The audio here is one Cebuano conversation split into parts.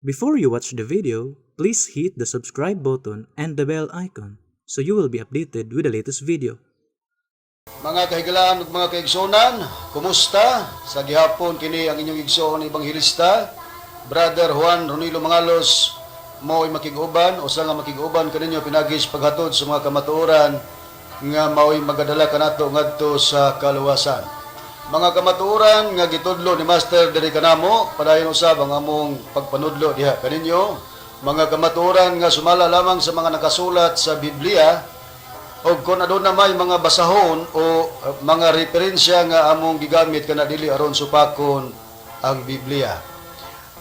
Before you watch the video, please hit the subscribe button and the bell icon so you will be updated with the latest video. Mga kahigalaan ug mga kaigsunan, kumusta? Sa gihapon kini ang inyong igsoon ebanghelista, Brother Juan Ronilo Mangalos, mao'y makig-uban, usa nga makig-uban kaninyo pinaagi sa paghatod sa mga kamatuoran nga mao'y magadala kanato ngadto sa kaluwasan. Mga kamatuoran nga gitudlo ni Master diri kanamo, padayon usab ang among pagpanudlo diha kaninyo. Mga kamatuoran nga sumala lamang sa mga nakasulat sa Biblia, og kung aduna may mga basahon o mga referensya nga among gigamit, kana dili aron supakon ang Biblia.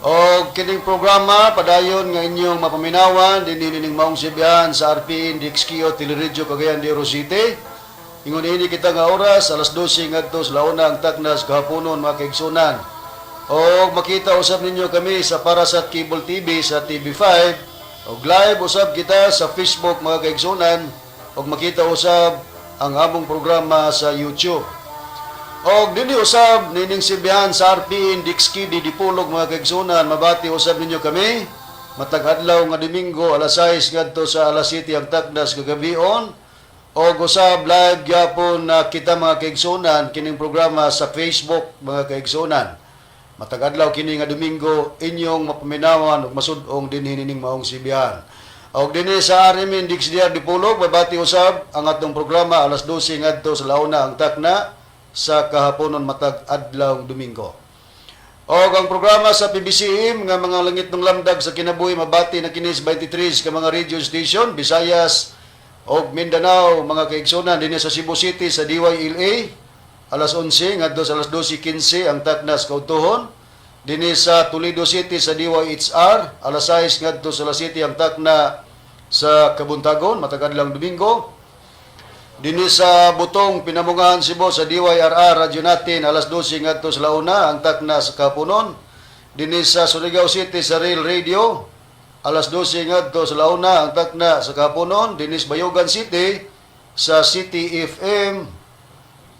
Og kining programa padayon nga inyong mapaminawan dinhi nining maong sibihan sa RPN DXKO Teleradyo, Cagayan de Oro City. Ingon ini kita nga oras, alas 12 ngadto sa launa ang taknas kahaponon, mga kaigsunan. Og makita usab ninyo kami sa Parasat Cable TV sa TV5 og live usab kita sa Facebook, mga kaigsunan, og makita usab ang among programa sa YouTube. Og dinhi usab nining sibihan sa RPN DXKD Dipolog, mga kaigsunan, mabati usab ninyo kami matag adlaw nga Domingo, alas 6 ngadto sa alas 7 ang taknas kagabion. Og usab live gyapon na kita, mga kaigsunan, kining programa sa Facebook, mga kaigsunan. Matag adlaw kini nga Domingo inyong mapaminawan ug masud-ong dinhi nining maong sibihan. Og dinhi sa RMN DXDR Dipolog, mabati usab ang atong programa alas 12 ngadto sa launa ang takna sa kahaponon matag adlaw Domingo. Og ang programa sa PBCM nga mga langit ng lamdag sa kinabuhi, mabati na kini sa 23 ka mga radio station, Visayas og Mindanao, mga kaigsunan. Dinhi sa Cebu City sa DYLA, alas 11 ngadto sa alas 12:15 ang taknas kaudtohon. Dinhi sa Toledo City sa DYHR, alas 6 ngadto sa alas 7 ang takna sa Kabuntagon matag adlaw Domingo. Dinhi sa Butong, Pinamungahan, Cebu sa DYRR Radyo Natin, alas 12 ngadto sa launa ang takna sa kahaponon. Dinhi sa Surigao City sa Rail Radio, alas 12 ngadto sa launa ang takna sa kahaponon. Dinhi sa Bayugan City sa City FM,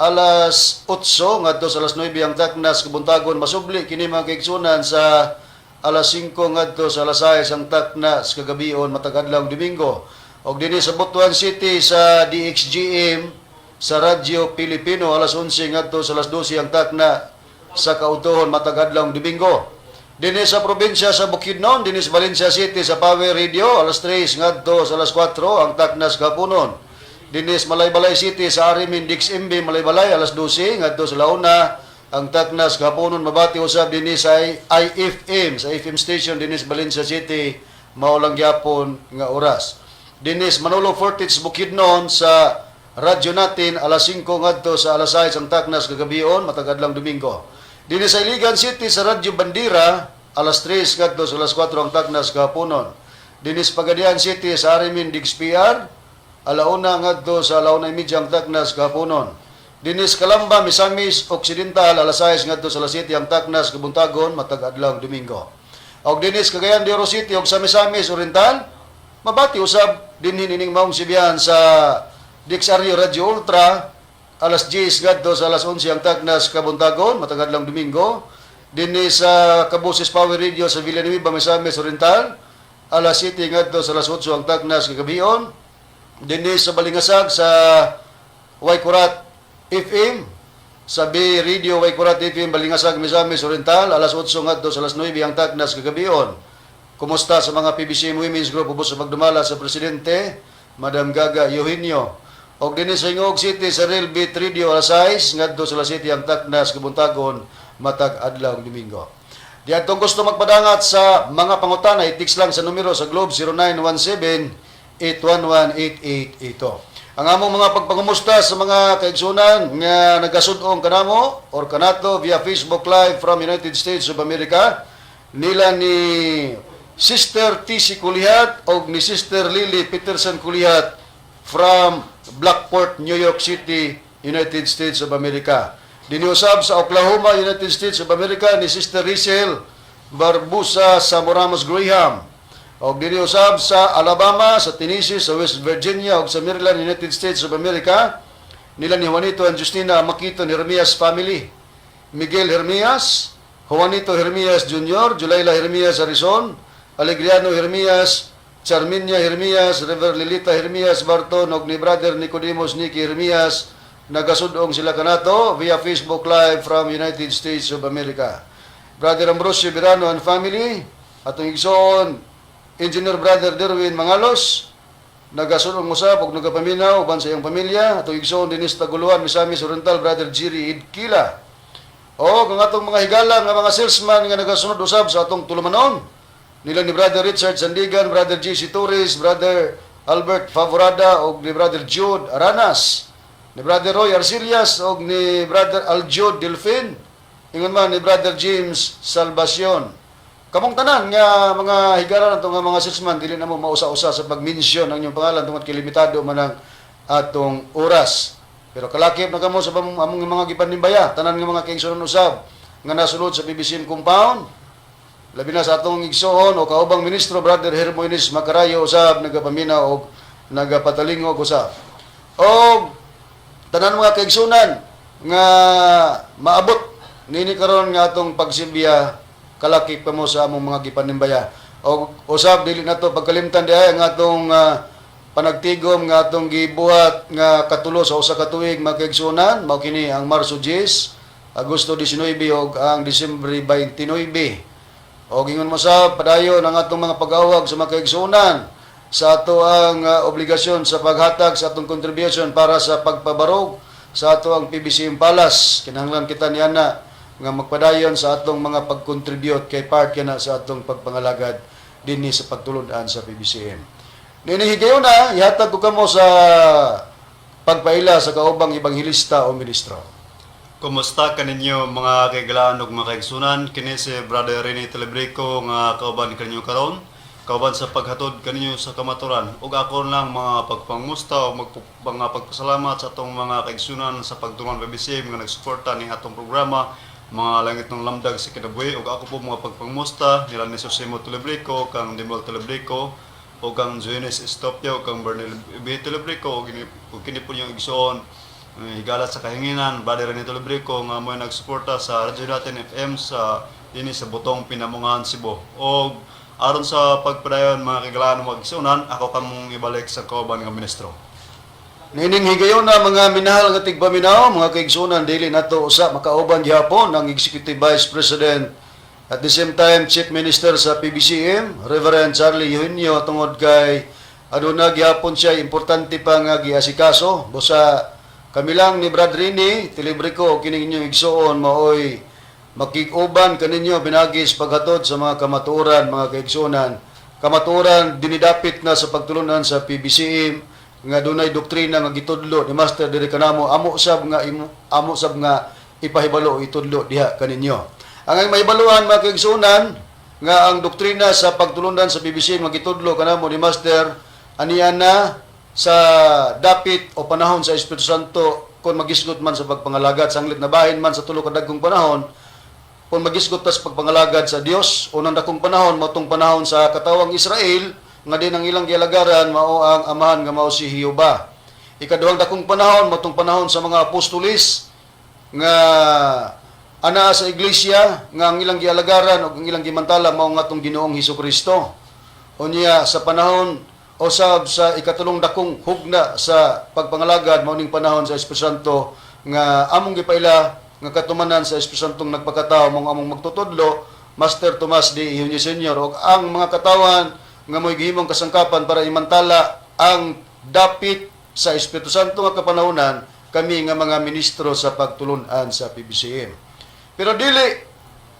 alas 8 ngadto sa alas 9 ang takna sa Kabuntagon. Masubli kini, mga kaigsunan, sa alas 5 ngadto sa alas 6 ang takna sa kagabion matag adlaw Domingo. Og dinhi sa Butuan City sa DXGM sa Radyo Pilipino, alas 11 ngadto sa alas 12 ang takna sa kautohon matag adlaw Domingo. Dinhi sa probinsya sa Bukidnon, dinhi sa Valencia City sa Power Radio, alas 3 ngadto sa alas 4 ang takna sa kahaponon. Dinhi sa Malaybalay City sa Arimin DXMB Malaybalay, alas 12 ngadto sa launa ang taknas kahaponon. Mabati usab dinhi sa IFM, sa FM station dinhi sa Valencia City, mao lang gyapon nga oras. Dinhi sa Manolo Fortich, Bukidnon sa radyo natin, alas 5 ngadto sa alas 6 ang taknas kagabion matag adlaw Domingo. Dinhi sa Iligan City sa Radyo Bandira, alas 3 ngadto sa alas 4 ang taknas kahaponon. Dinhi sa Pagadian City sa Arimin DXPR, alauna ngadto sa 1:30 ang taknas kahaponon. Dinhi sa Calamba, Misamis Occidental, alas 6 ngadto sa alas 7 ang taknas kabuntagon matag adlaw Domingo. Og dinhi sa Cagayan de Oro City ug sa Misamis Oriental, mabati usab dinhi nining maong sibihan sa DXRU Radio Ultra, alas 10 ngadto sa alas 11 ang taknas kabuntagon matag adlaw Domingo. Dinhi sa Kabusis Power Radio sa Villanueva, Misamis Oriental, alas 7 ngadto sa alas 8 ang taknas kagabion. Dinhi sa Balingasag sa Waikurat FM, sa B Radio Waikurat FM Balingasag, Misamis Oriental, alas 8 ngadto sa alas 9 ang taknas kagabion. Kumusta sa mga PBCM Women's Group ubos sa pagdumala sa presidente, Madam Gaga Eugenio. Og dinhi sa Gingoog City sa Real Beat Radio, alas 6 ngadto sa alas 7 ang taknas kabuntagon matag adlaw Domingo. Di atong gusto magpadangat sa mga pangutana, i-text lang sa numero sa Globe 0917 811-8882. Ang among mga pagpangumusta sa mga kaigsunan nga nagasud-ong kanamo or kanato via Facebook Live from United States of America, nila ni Sister TC Kulihat o ni Sister Lily Peterson Kulihat from Blackport, New York City, United States of America. Dinhi usab sa Oklahoma, United States of America, ni Sister Rizel Barbusa Samoramos Graham. Og dinhi usab sa Alabama, sa Tennessee, sa West Virginia ug sa Maryland, United States of America, nila ni Juanito and Justina Makito ni Hermias family. Miguel Hermias, Juanito Hermias Jr., Julayla Hermias Arizon, Alegriano Hermias, Charminia Hermias, Rever Lilita Hermias Barton ug ni Brother Nicodemus Nicky Hermias, nagasudong sila kanato via Facebook Live from United States of America. Brother Ambrosio Birano and family, atong igsoon Engineer Brother Derwin Mangalos, nagasulong usab ug nagapaminaw uban sa iyang pamilya, atong igsoon dinis Taguluan, Misamis Oriental, Brother Jiri Idkila. O kung atong mga higala nga mga salesman nga nagasunod usab sa atong tulumanon nila ni Brother Richard Sandigan, Brother G.C. Torres, Brother Albert Favorada og ni Brother Jude Aranas, ni Brother Roy Arcilias og ni Brother Aljod Delfin, ingon man ni Brother James Salvacion. Kamong tanan nga mga higala nato nga mga salesman, dili na mo mausa-usa sa pag-mention ang inyong pangalan tungod kay limitado man ang atong oras. Pero kalakip na kamo sa among mga gipanimbaya, tanan nga mga kaigsuonan usab nga nasulod sa PBCM compound. Labi na sa atong igsoon o kaubang ministro, Brother Hermoines Macarayo usab, nagapaminaw og nagapatalingog usab. Og tanan mga kaigsunan nga maabot nini karon nga atong pagsimbiya, kalakip kamo sa among mga gipanimbaya. Og usab dili nato pagkalimtan diay ang atong panagtigom nga atong gibuhat nga katulo sa usa ka tuig, mga kaigsunan, mao kini ang Marso 10, Agosto 19 ug ang Disyembre 29. O gingon mo sa padayon ang atong mga pag-awag sa mga kaigsunan sa ato ang obligasyon sa paghatag sa atong contribution para sa pagpabarog sa ato ang PBCM Palace. Kinahanglan kita niana nga magpadayon sa atong mga pag-contribute kay part kana sa atong pagpangalagad dinhi sa pagtulun-an sa PBCM. Nini higayuna, ihatag ko kamo sa pagpaila sa kaubang ebanghelista o ministro. Kumusta kaninyo, mga kahigalaan ug mga kaigsunan? Kini si Brother Rene Telebrico nga kauban kaninyo karon, kauban sa paghatod kaninyo sa kamaturan. Ug ako lang mga pagpangusta o mga pagpasalamat sa atong mga kaigsunan sa pagtulungan PBCM nga nagsuporta ning atong programa, Mga Langit ng Lamdag sa Kinabuhi. Ug ako po mga pagpangusta nila ni Sosimo Telebrico, kang Dimol Telebrico, o kang Jonas Estopia, o kang Bernal B. Telebrico, ug kini po yung igsoon higala sa kahinginan, Brother Renito Librico, nga mo nagsuporta sa Radyo Natin FM sa dinhi sa Botong, Pinamungahan, Cebu. Og aron sa pagpadayon, mga kagalaan ug igsunan, ako kamong ibalik sa kauban nga ministro. Nining higayona, mga minahal nga tigpaminaw, mga kaigsunan, dili nato usa makauban gihapon ang Executive Vice President, at the same time Chief Minister sa PBCM, Reverend Charlie Eugenio, tungod kay aduna gihapon siya importante pa nga giasikaso. Busa kami lang ni Brad Rini Tilibrico kining inyong igsuon maoy makig-uban kaninyo binagis paghatod sa mga kamatuoran, mga kaigsuonan. Kamatuoran dinidapit na sa pagtulunan sa PBCM nga dunay doktrina nga gitudlo ni Master diri kanamo, amo sab nga ipahibalo o itudlo diha kaninyo. Ang mahibaluan, mga kaigsuonan, nga ang doktrina sa pagtulunan sa PBCM nga gitudlo kanamo ni Master aniya na sa dapit o panahon sa Espiritu Santo kung magisgot man sa pagpangalagad, sanglit na bahin man sa tulo ka dagkong panahon kung magisgot ta sa pagpangalagad sa Dios. Unang dakong panahon mao tong panahon sa katawang Israel nga din ang ilang gialagaran mao ang amahan nga mao si Jehova. Ikaduhang dakong panahon mao tong panahon sa mga apostolis nga anaa sa iglesia nga ang ilang gialagaran ug ang ilang gimantala mao nga atong Ginoong Hesukristo. Unya sa panahon o sa ikatulong dakong hugna sa pagpangalagad mao ning panahon sa Espiritu Santo nga among gipaila nga katumanan sa Espiritu Santong nagpakatao mong among magtutudlo, Master Tomas D. Eugenio Senior, ug ang mga katawan nga mo'y gihimong kasangkapan para imantala ang dapit sa Espiritu Santo nga kapanahonan, kami nga mga ministro sa pagtulunan sa PBCM. Pero dili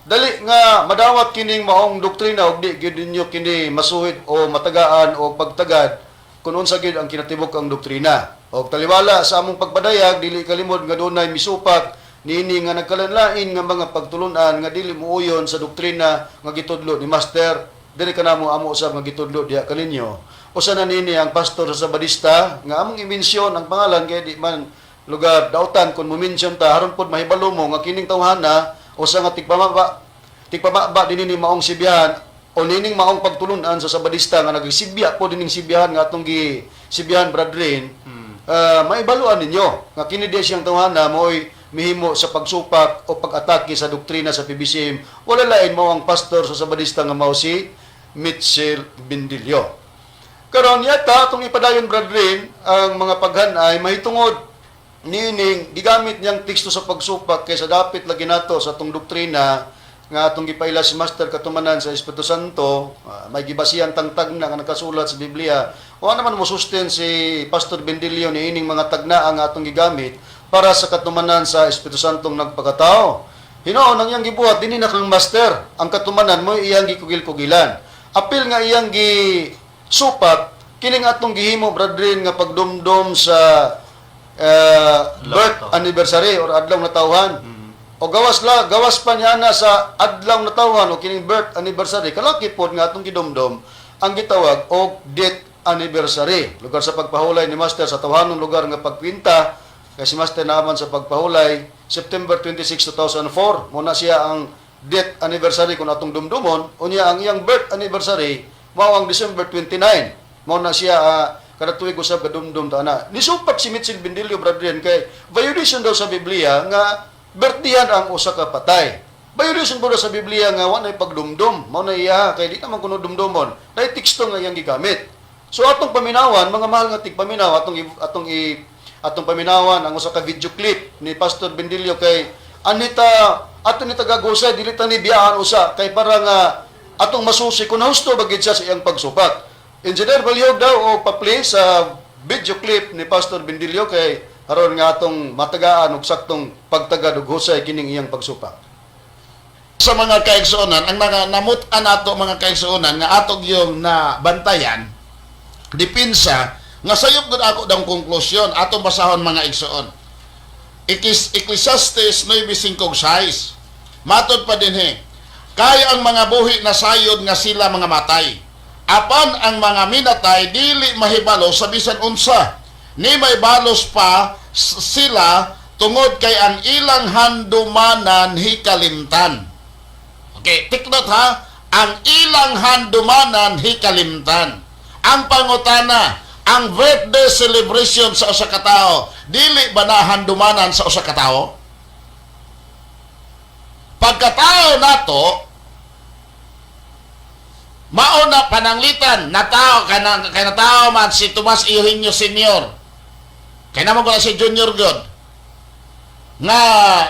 dali nga madawat kining maong doktrina og di gyud ninyo kini masuhid o matagaan o pagtagad kung unsa gyud ang kinatibuk ang doktrina. Og taliwala sa among pagpadayag, dili kalimod nga dunay misupak niini nga nagkalanlain nga mga pagtulunan nga dili muuyon sa doktrina nga gitudlo ni Master diri kanamo, amo usab nga gitudlo diha kaninyo. Usa na nini ang pastor sa Sabadista nga among i-mention ang pangalan kay di man lugar dautan kung mo-mention ta, aron pod mahibalo mo nga kining tawhana usa nga tigpamaba dinhi ni maong sibihan o nining maong pagtulunan sa Sabadista nga nagsibya po dining sibihan nga atong gi sibihan, brethren. Maibaluan ninyo nga kini di siyang tawhana mo'y mihimo sa pagsupak o pag-atake sa doktrina sa PBCM. Wala lain, mao ang pastor sa Sabadista nga mao si Mitchell Bindilio. Karon yata atong ipadayon, brethren, ang mga paghanay mahitungod niining gigamit niyang teksto sa pagsupak, kaysa dapit lagi nato sa atong doktrina nga atong gipaila si Master Katumanan sa Espiritu Santo, may gibasihan tang tagna nga nakasulat sa Biblia. Wa naman mo sustain si Pastor Bendilio niining mga tagna ang atong gigamit para sa katumanan sa Espiritu Santong nagpakatao. Hinuon ang iyang gibuhat dinhi na kang Master, ang katumanan mo iyang gikugil-kugilan. Apil nga iyang gisupak kining atong gihimo, brethren, nga pagdumdum sa birth Adlaw. Anniversary or adlaw natawhan. O gawas la, gawas pa niya na sa adlaw natawhan o kining birth anniversary, kalaki pod nga atong gidumdum ang gitawag og death anniversary. Lugar sa pagpahulay ni Master sa tawhanong lugar nga pagkwinta, kay si Master naaman sa pagpahulay September 26, 2004. Muna siya ang death anniversary kung atong dumdumon, unya ang iyang birth anniversary mao ang December 29. Mao na siya kada tuig usab gadumdum ta ana. Nisupak si Mitchell Bendilio, brethren, kay violation daw sa Biblia nga birthdayan ang usa ka patay. Violation po daw sa Biblia nga wa nay pagdumdum. Mao na iya kay di naman kuno dumdumon. Nay teksto nga iyang gigamit. So atong paminawan, mga mahal nga tigpaminaw, atong paminawan ang usa ka video clip ni Pastor Bendilio kay anita ato ni tagagusay, dili ta ni biyaan usa kay para nga atong masusi kung nahusto ba gid siya sa iyang pagsupak. Engineer, balihog daw o pa-play sa video clip ni Pastor Bendilio kay aron nga atong matagaan og saktong pagtagad og husay kining iyang pagsupak. Sa mga kaigsuonan, ang mga namut-an ato, mga kaigsuonan, nga atog yung na bantayan dipinsa nga sayop gud ako dang konklusyon. Atong basahon, mga igsuon. Ecclesiastes 9:5-6. Matod pa dinhi, "Kay ang mga buhi na sayod nga sila mga matay. Apan ang mga minatay dili mahibalo sa bisan unsa. Ni may balos pa sila tungod kay ang ilang handumanan hikalimtan." Okay, take note ha. Ang ilang handumanan hikalimtan. Ang pangutana, ang birthday celebration sa usa ka tawo, dili ba na handumanan sa usa ka tawo? Pagkatao nato, mao na pananglitan, natao kanang kay natao man si Tomas Eugenio Senior. Kay naman ko si Junior God nga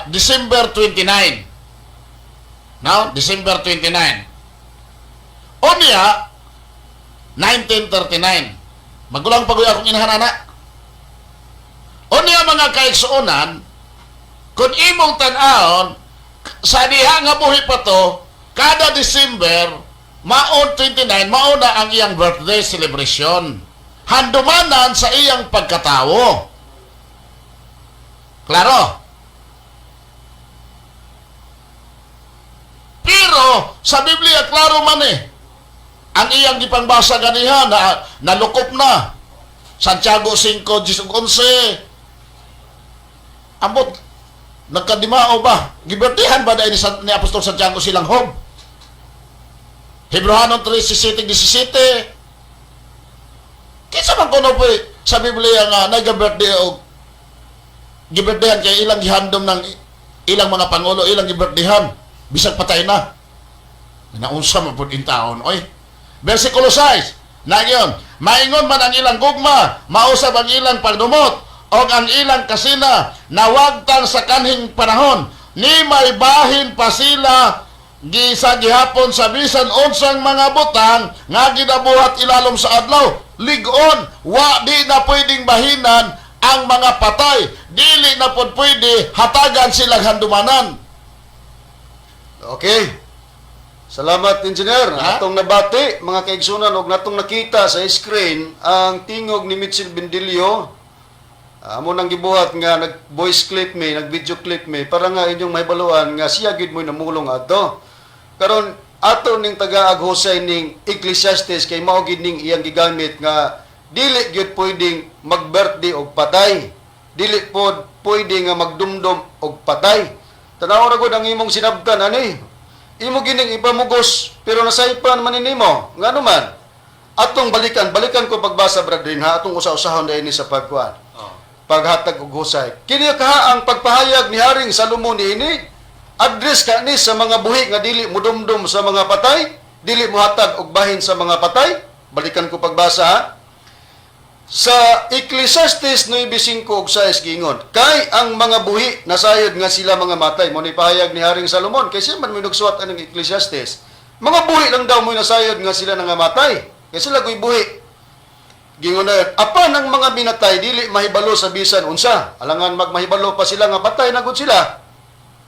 December 29. No? December 29. Unya, 1939. Magulang pa akong inahan ana. Unya, mga kaigsuonan, kung imong tan-awon, sa diha nga buhi pa to, kada December, maon 29, mao na ang iyang birthday celebration. Handumanan sa iyang pagkatawo. Klaro? Pero sa Biblia klaro man eh. Ang iyang gipangbasa ganiha na nalukop na. Santiago 5:11. Ambot nagkadimao ba? Gibertihan ba dahil ni Apostol Santiago silang Job? Hebreohanon 3:17 17. Kinsa man kuno po eh, sa Biblia nga nag-birthday o gibirthdayan kay ilang gihandom ng ilang mga pangulo, ilang gibirthdayan bisag patay na? Naunsa man pud in taon oy. Versikulo 6 nagyon, "Maingon man ang ilang gugma, mausab ang ilang pagdumot og ang ilang kasina nawagtang sa kanhing panahon. Ni may bahin pa sila gisa gihapon sa bisan unsang mga butang nga ginabuhat ilalom sa adlaw." Lig-on, wa di na pwedeng bahinan ang mga patay, dili na pod pwede hatagan silang handumanan. Okay. Salamat, Engineer. Ha? Atong nabati, mga kaigsunan, og natong nakita sa screen ang tingog ni Mitchell Bendilio. Amo nang gibuhat nga nag voice clip mi, nag video clip mi para nga inyong mahibaluan nga siya gid mo'y namulong adto. Karon ato ning taga husay ning Ecclesiastes kay mao gid ning iyang gigamit nga dili gyud pwedeng mag-birthday og patay. Dili pod pwede nga magdumdum og patay. Tanaw ra gud ang imong sinabtan ani. Imo gining ipamugos pero nasaypan man nimo. Ngano man? Atong balikan, balikan ko pagbasa, brethren, ha, atong usa-usahon dahil ni sa pagkuan. Paghatag og husay. Kini kaha ang pagpahayag ni Haring Salomon niini. Address ka ni sa mga buhi nga dili mudumdum sa mga patay. Dili mohatag og bahin sa mga patay. Balikan ko pagbasa, ha. Sa Ecclesiastes 9:5 ug 6 giingon, "Kay ang mga buhi nasayod nga sila mga matay." Mo ni pahayag ni Haring Salomon kay siya man mo nagsuwat aning Ecclesiastes. Mga buhi lang daw mo nasayod nga sila nangamatay. Kay sila ko'y buhi. Gingon na, "Apan ang mga minatay dili mahibalo sa bisan unsa." Alangan magmahibalo pa sila nga patay na gud sila.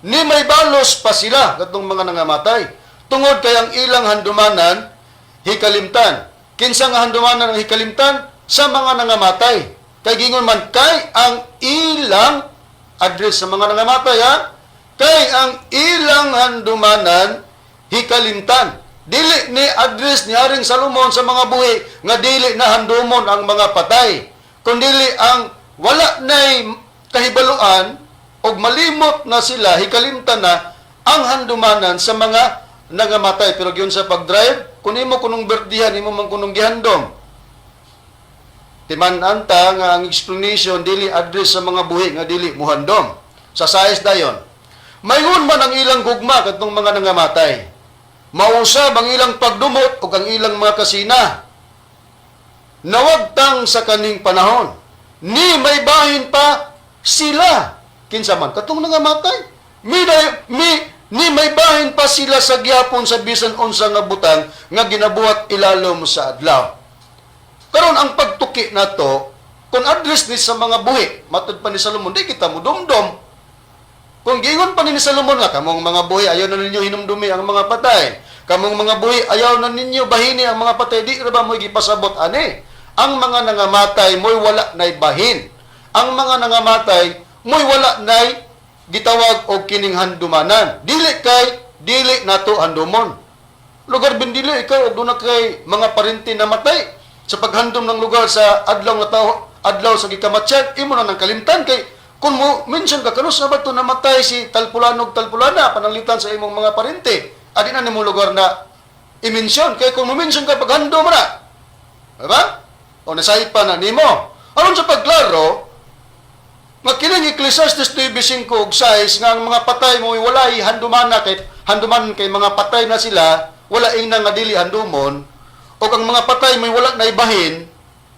Ni may balos pa sila katong mga nangamatay. Tungod kay ang ilang handumanan hikalimtan. Kinsa nga handumanan ang hikalimtan? Sa mga nangamatay. Kay gingon man, kay ang ilang, address sa mga nangamatay, ha? Kay ang ilang handumanan hikalimtan. Dili ni address ni Haring Salomon sa mga buhi nga dili na handumon ang mga patay. Kundili ang wala na'y kahibaluan og malimot na sila, hikalimtan na ang handumanan sa mga nangamatay. Pero gyud sa pag-drive, kung imo kunong birthday, imo man kunong gihandom. Timan-an ta nga ang explanation dili address sa mga buhi nga dili muhandom. Sa sais dayon. "Maingon man ang ilang gugma katong mga nangamatay. Mausab ang ilang pagdumot ug ang ilang mga kasina. Nawagtang sa kaning panahon. Ni may bahin pa sila." Kinsa man katong nangamatay? Mi ni may bahin pa sila sa gyapon sa bisan unsa nga butang nga ginabuhat ilalom sa adlaw. Karon ang pagtuki nato, kung address ni sa mga buhi, matud pa ni Salomon, di kita mudumdom. Kung giingon pa ni Salomon nga, "Kamong mga buhi, ayaw na ninyo hinumdumi ang mga patay. Kamong mga buhi, ayaw na ninyo bahini ang mga patay," di ra ba mo'y gipasabot ani? Ang mga nangamatay mo'y wala na'y bahin. Ang mga nangamatay mo'y wala na'y gitawag og kining handumanan. Dili kay dili nato handumon. Lugar bindili ikaw og duna kay mga parente na matay sa paghandom ng lugar sa adlaw nga tao, adlaw sa gikamatyan, imo na nang kalimtan kay kung mo mention ka kanus na ba to namatay si talpulano og talpulana, pananglitan sa imong mga parente, adi na nimo lugar na i-mention kay kung mo mention ka, paghandom mo na, diba? O nasaypa na nimo. Aron sa pagklaro nga kining Ecclesiastes 9:5 ug 6 nga ang mga patay mo walay handumana kay handuman kay mga patay na sila, wala ingna nga dili handumon, o ang mga patay may wala na ibahin,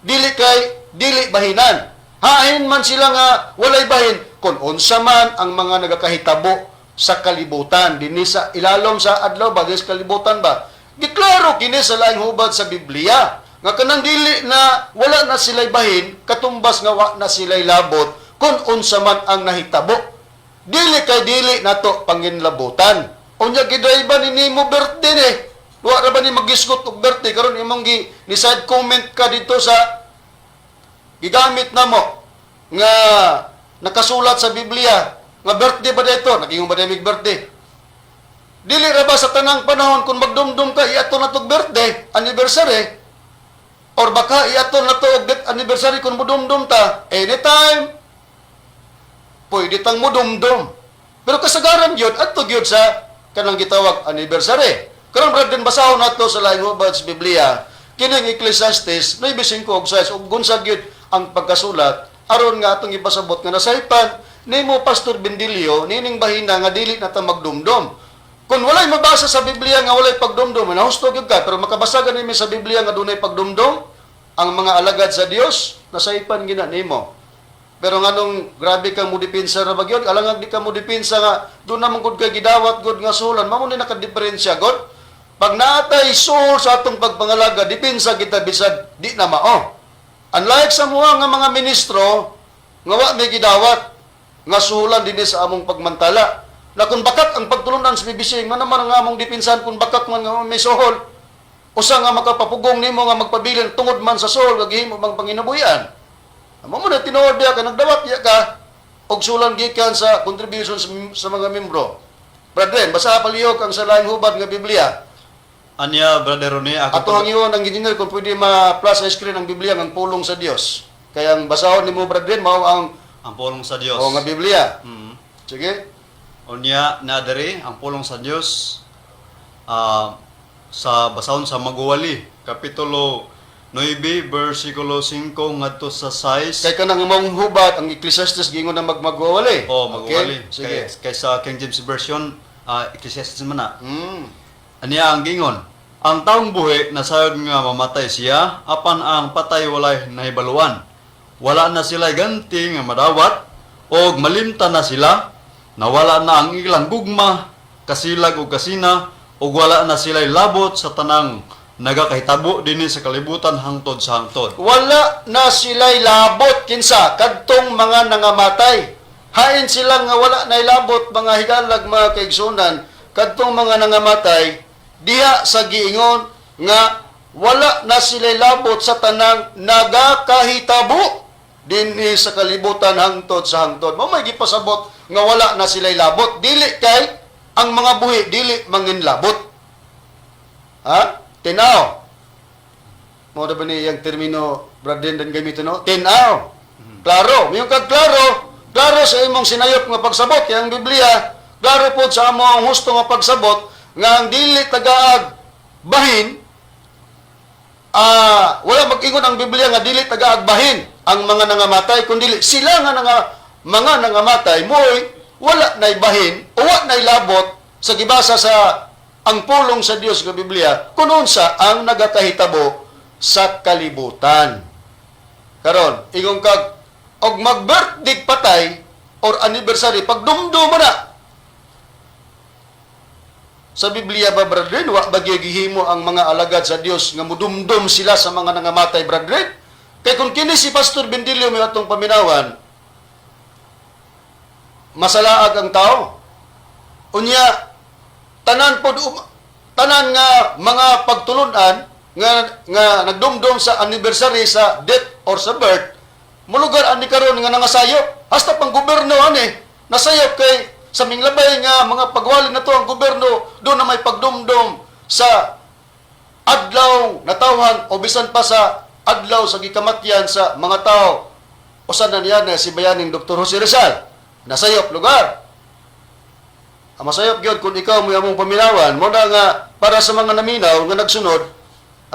dili kay dili bahinan. Hain man sila nga walay bahin kung unsa man ang mga nagakahitabo sa kalibutan dinhi sa ilalom sa adlaw ba, dinhi sa kalibutan ba. Giklaro kini sa laing hubad sa Biblia nga kanang dili na wala na sila'y bahin, katumbas nga wa na sila'y labot kung unsa man ang nahitabo. Dili kay dili nato panginlabutan. Unya gidrive ni nimo birthday ni. Wa ra ba ni magisgot og birthday karon imong gi ni side comment ka dito sa gigamit namo nga nakasulat sa Biblia nga birthday ba dito? Nagingon ba mig birthday? Dili ra ba sa tanang panahon kung magdumdum ka iato na tog birthday, anniversary, or baka iato na to og death anniversary kung mudumdum ta anytime pwede tang mudumdum? Pero kasagaran gyud adto gyud sa kanang gitawag anniversary. Karon, brother, basahon nato sa laing hubad sa Biblia kining Ecclesiastes 9:5 ug 6 ug gunsa gyud ang pagkasulat aron nga atong ipasabot nga nasaypan nimo, Pastor Bendilio, nining bahina nga dili na ta magdumdum. Kung walay mabasa sa Biblia nga walay pagdumdum, nahusto gyud ka, pero makabasa gani mi sa Biblia nga dunay pagdumdum ang mga alagad sa Dios, nasaypan gina nimo. Pero nganong grabe kang mo depensa ra ba gyud, alangan di ka mo depensa nga doon naman gud kay gidawat gud nga sulan, mao ni nakadiferensya gud. Pag naatay suhol sa atong pagpangalaga, depensa kita bisag di na mao. Unlike sa mga nga mga ministro nga wa may gidawat nga suhulan dinhi sa among pagmantala. Na kung bakak ang pagtulunan sa BBC, nga naman ang among depensahan kung bakak man nga may suhol. Usa nga makapapugong nimo nga magpabilin tungod man sa suhol gagihimo mang panginabuhian. Amo mo na tinuod biya ka nagdawat biya ka og sulan gikan sa contribution sa mga membro. Brethren, basa palihog ang sa laing hubad nga Biblia. Anya, Brother Rene, ako Ato ang iyon ang engineer kung pwede ma-plus sa screen ang Biblia ng pulong sa Dios. Kaya ang basahon nimo, brethren, mao ang ang pulong sa Dios. O nga Biblia. Sige. Unya na diri ang pulong sa Dios sa basahon sa Maguwali kapitulo 9 bersikulo 5 ngadto sa 6. Kay kanang maong hubad ang Ecclesiastes gingon na magmagwawali. Oh, Maguwali. Okay? Sige. Kay sa King James Version, Ecclesiastes man na. Aniya ang gingon. Ang taong buhi nasayod nga mamatay siya, apan ang patay walay nahibaluan. Wala na sila ganti nga madawat og malimtan na sila, nawala na ang ilang gugma, kasilag og kasina, ug wala na sila labot sa tanang nagakahitabo dinhi sa kalibutan hangtod sa hangtod. Wala na sila'y labot, kinsa kadtong mga nangamatay. Hain sila nga wala na labot, mga higalag, mga kaigsunan, kadtong mga nangamatay diha sa giingon nga wala na sila'y labot sa tanang nagakahitabo dinhi sa kalibutan hangtod sa hangtod. Mao may gipasabot nga wala na sila'y labot, dili kay ang mga buhi dili manginlabot. Ha, tinaw. Mo na ba ni iyang termino, brother, dan gamitin, no? Tinaw. Klaro. Mayong kag klaro, klaro sa imong sinayop nga pagsabot kay ang Biblia, klaro pod sa amo ang husto nga pagsabot nga ang dili tagaag bahin, wala mag-ingon ang Biblia nga dili tagaag bahin ang mga nangamatay, kundi sila nga mga nangamatay mo'y wala na'y bahin o wa na'y labot sa gibasa sa ang pulong sa Dios nga Biblia kung unsa ang nagakahitabo sa kalibutan. Karon, ingon kag og mag-birthday patay or anniversary, pagdumdum mo na. Sa Biblia ba, brethren, wa ba gihimo ang mga alagad sa Dios nga mudumdum sila sa mga nangamatay, brethren? Kay kung kini si Pastor Bendilio may atong paminawan, masalaag ang tao. Unya, tanan pod tanan nga mga pagtulunan nga nagdumdum sa anniversary sa death or sa birth, mulugar ani karon nga nangasayop hasta pang gobyerno ani nasayop, kay sa minglabay nga mga pagwali na to ang gobyerno do na may pagdumdum sa adlaw natawhan o bisan pa sa adlaw sa gikamatyan sa mga tao. Usa na niya na si bayaning Dr. Jose Rizal, nasayop lugar. Ang masayop gyud kung ikaw mo among paminawan mo na nga para sa mga naminaw nga nagsunod,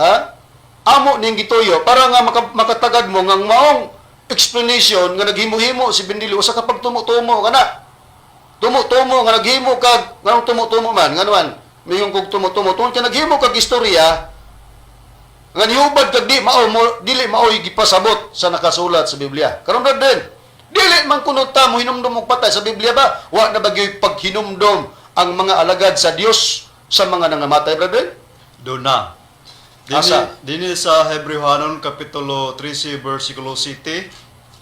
ha, amo ning gituyo para nga makatagad mo nga ang maong explanation nga naghimo-himo si Bendilio usa ka pagtumo-tumo kana, tumo-tumo nga naghimo kag nganong tumo-tumo man, nganuan mingon kog tumo-tumo, tungod kay naghimo kag istorya nga nihubad kag di mao mo dili maoy gipasabot sa nakasulat sa Biblia. Karon, brother, dili man kuno ta mo hinumdum og patay. Sa Biblia ba, wa na ba gyud paghinumdum ang mga alagad sa Dios sa mga nangamatay, brother? Doon na. Dini, Asa? Dini sa Hebreohanon Kapitulo 13 versikulo 7,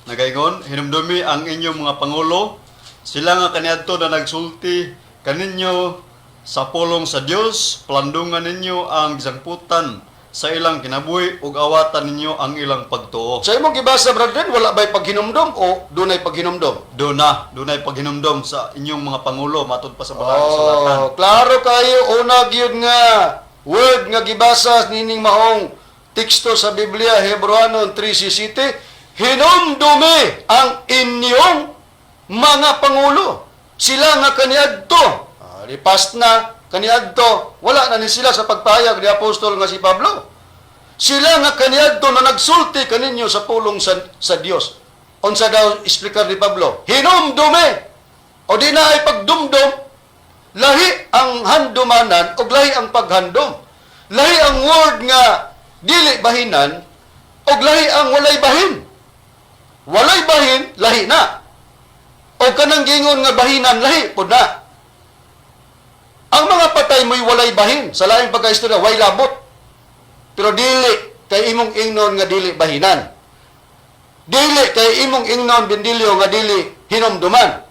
nagaingon, "Hinumdumi ang inyong mga pangulo, sila nga kaniadto na nagsulti kaninyo sa pulong sa Dios, palandungan ninyo ang gisangputan sa ilang kinabuhi ug awatan ninyo ang ilang pagtuo." Sa imong gibasa, brother, wala ba'y paghinumdum o dunay paghinumdum? Doon na, dunay paghinumdom sa inyong mga pangulo matud pa sa balaan kasulatan. Oh, klaro kayo, una gyud nga word nga gibasa nining maong teksto sa Biblia, Hebreohanon 3:7, "Hinumdumi ang inyong mga pangulo. Sila nga kaniadto." Ah, di past na kaniadto, wala na ni sila sa pagpahayag ni apostol nga si Pablo. "Sila nga kaniadto na nagsulti kaninyo sa pulong sa Dios." Unsa daw explicar ni Pablo? Hinumdumi. O di na ay pagdumdum, lahi ang handumanan o lahi ang paghandom. Lahi ang word nga dili bahinan o lahi ang walay bahin. Walay bahin, lahi na. O kanang gingon nga bahinan, lahi pod na. Ang mga patay mo'y walay bahin. Sa laing pagkaistorya, way labot. Pero dili kay imong ingnon nga dili bahinan. Dili kay imong ingnon, Bendilio, nga dili hinumduman.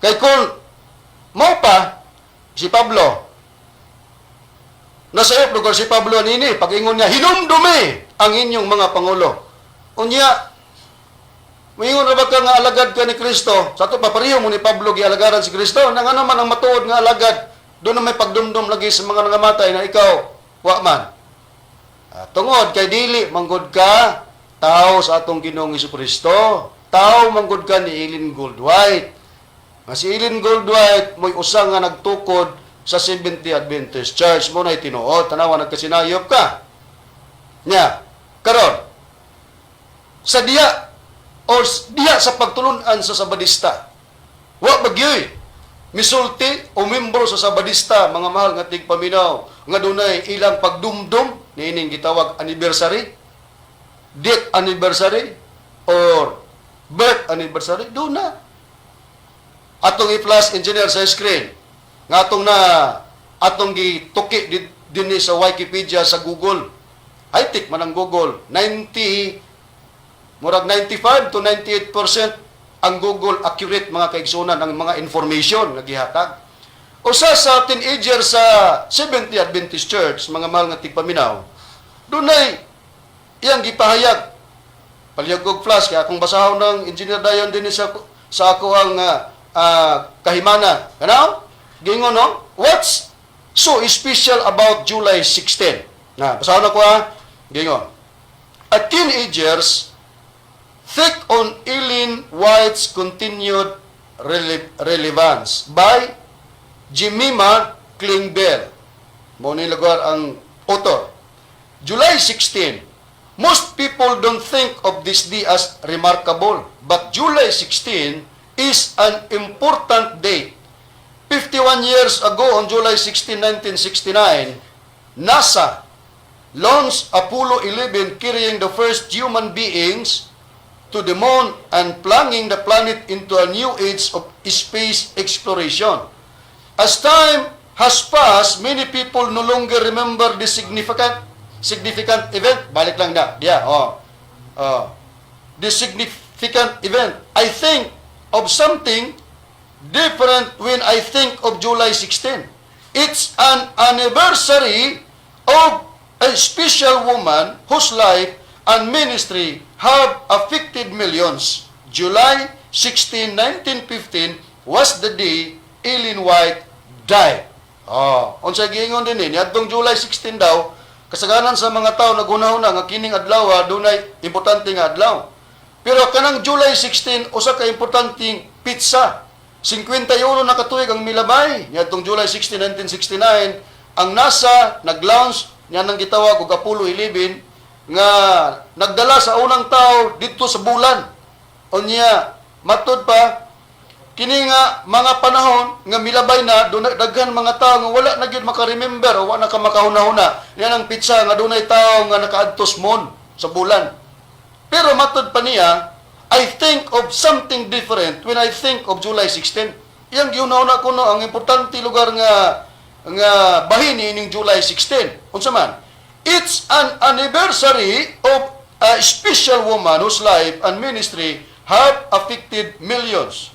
Kay kung mao pa si Pablo, nasayop lugar si Pablo nini pag-ingon niya, "Hinumdumi ang inyong mga pangulo." Unya, moingon ra ba ka nga alagad ka ni Kristo? Sa ato pa, pareho mo ni Pablo gialagaran si Kristo. Na nga naman ang matuod nga alagad, doon na may pagdumdum lagi sa mga nangamatay na ikaw, wa man. Ah, tungod kay dili manggod ka tao sa atong Ginoong Kristo. Tao manggod ka ni Ellen Goldwhite. Nga si Ellen Goldwhite mo'y usa nga nagtukod sa Seventh-day Adventist Church mo na tinuod. Tanawa, nagkasinayop ka. Nya, karon sa diya or diya sa pagtulunan sa Sabadista, wa bagyoy Misulti o membro sa Sabadista, mga mahal nga tigpaminaw, nga dunay ilang pagdumdum niining gitawag anniversary, death anniversary, or birth anniversary, duna. Atong i-flash, engineer, sa screen nga atong na atong gituki dinhi sa Wikipedia sa Google. High-tech man ang Google. 90, murag 95 to 98% ang Google accurate, mga kaigsunan, ang mga information nga gihatag. Usa sa teenager sa Seventh Adventist Church, mga mahal nga tigpaminaw, dunay iyang gipahayag. Palihog og flash kay akong basahon ng engineer dayon dinhi sa ako ang kahimana. Kana gingon, no, "What's so special about July 16?" Na basahon ako ha. Gingon, "A teenager's take on Ellen White's continued relevance" by Jemima Klingbeil. Mao ni lugar ang author. July 16. Most people don't think of this day as remarkable, but July 16 is an important date. 51 years ago, on July 16, 1969, NASA launched Apollo 11, carrying the first human beings to the moon and plunging the planet into a new age of space exploration. As time has passed, many people no longer remember the significant event. Balik lang na. Yeah, oh. Oh. The significant event. I think of something different when I think of July 16. It's an anniversary of a special woman whose life and ministry have affected millions. July 16, 1915 was the day Ellen White died. Oh, unsa giingon din ni niadtong July 16 daw, kasagaran sa mga tao naghunahuna nga kining adlaw dunay importante nga adlaw. Pero kanang July 16, usa ka importanteng petsa. 51 na katuig ang milabay. Niadtong July 16, 1969, ang NASA nag-launch niya nang gitawag og Apollo 11 nga nagdala sa unang tao didto sa bulan. Unya, matud pa kini nga mga panahon nga milabay na, dunay daghan mga tao nga wala na gyud maka-remember o wala na ka makahuna-huna niya ng petsa nga dunay tao nga nakaadtos moon, sa bulan. Pero matud pa niya, "I think of something different when I think of July 16." Iyang gihuna-huna kuno ang importante lugar nga nga bahin ining July 16. Unsa man? It's an anniversary of a special woman whose life and ministry have affected millions.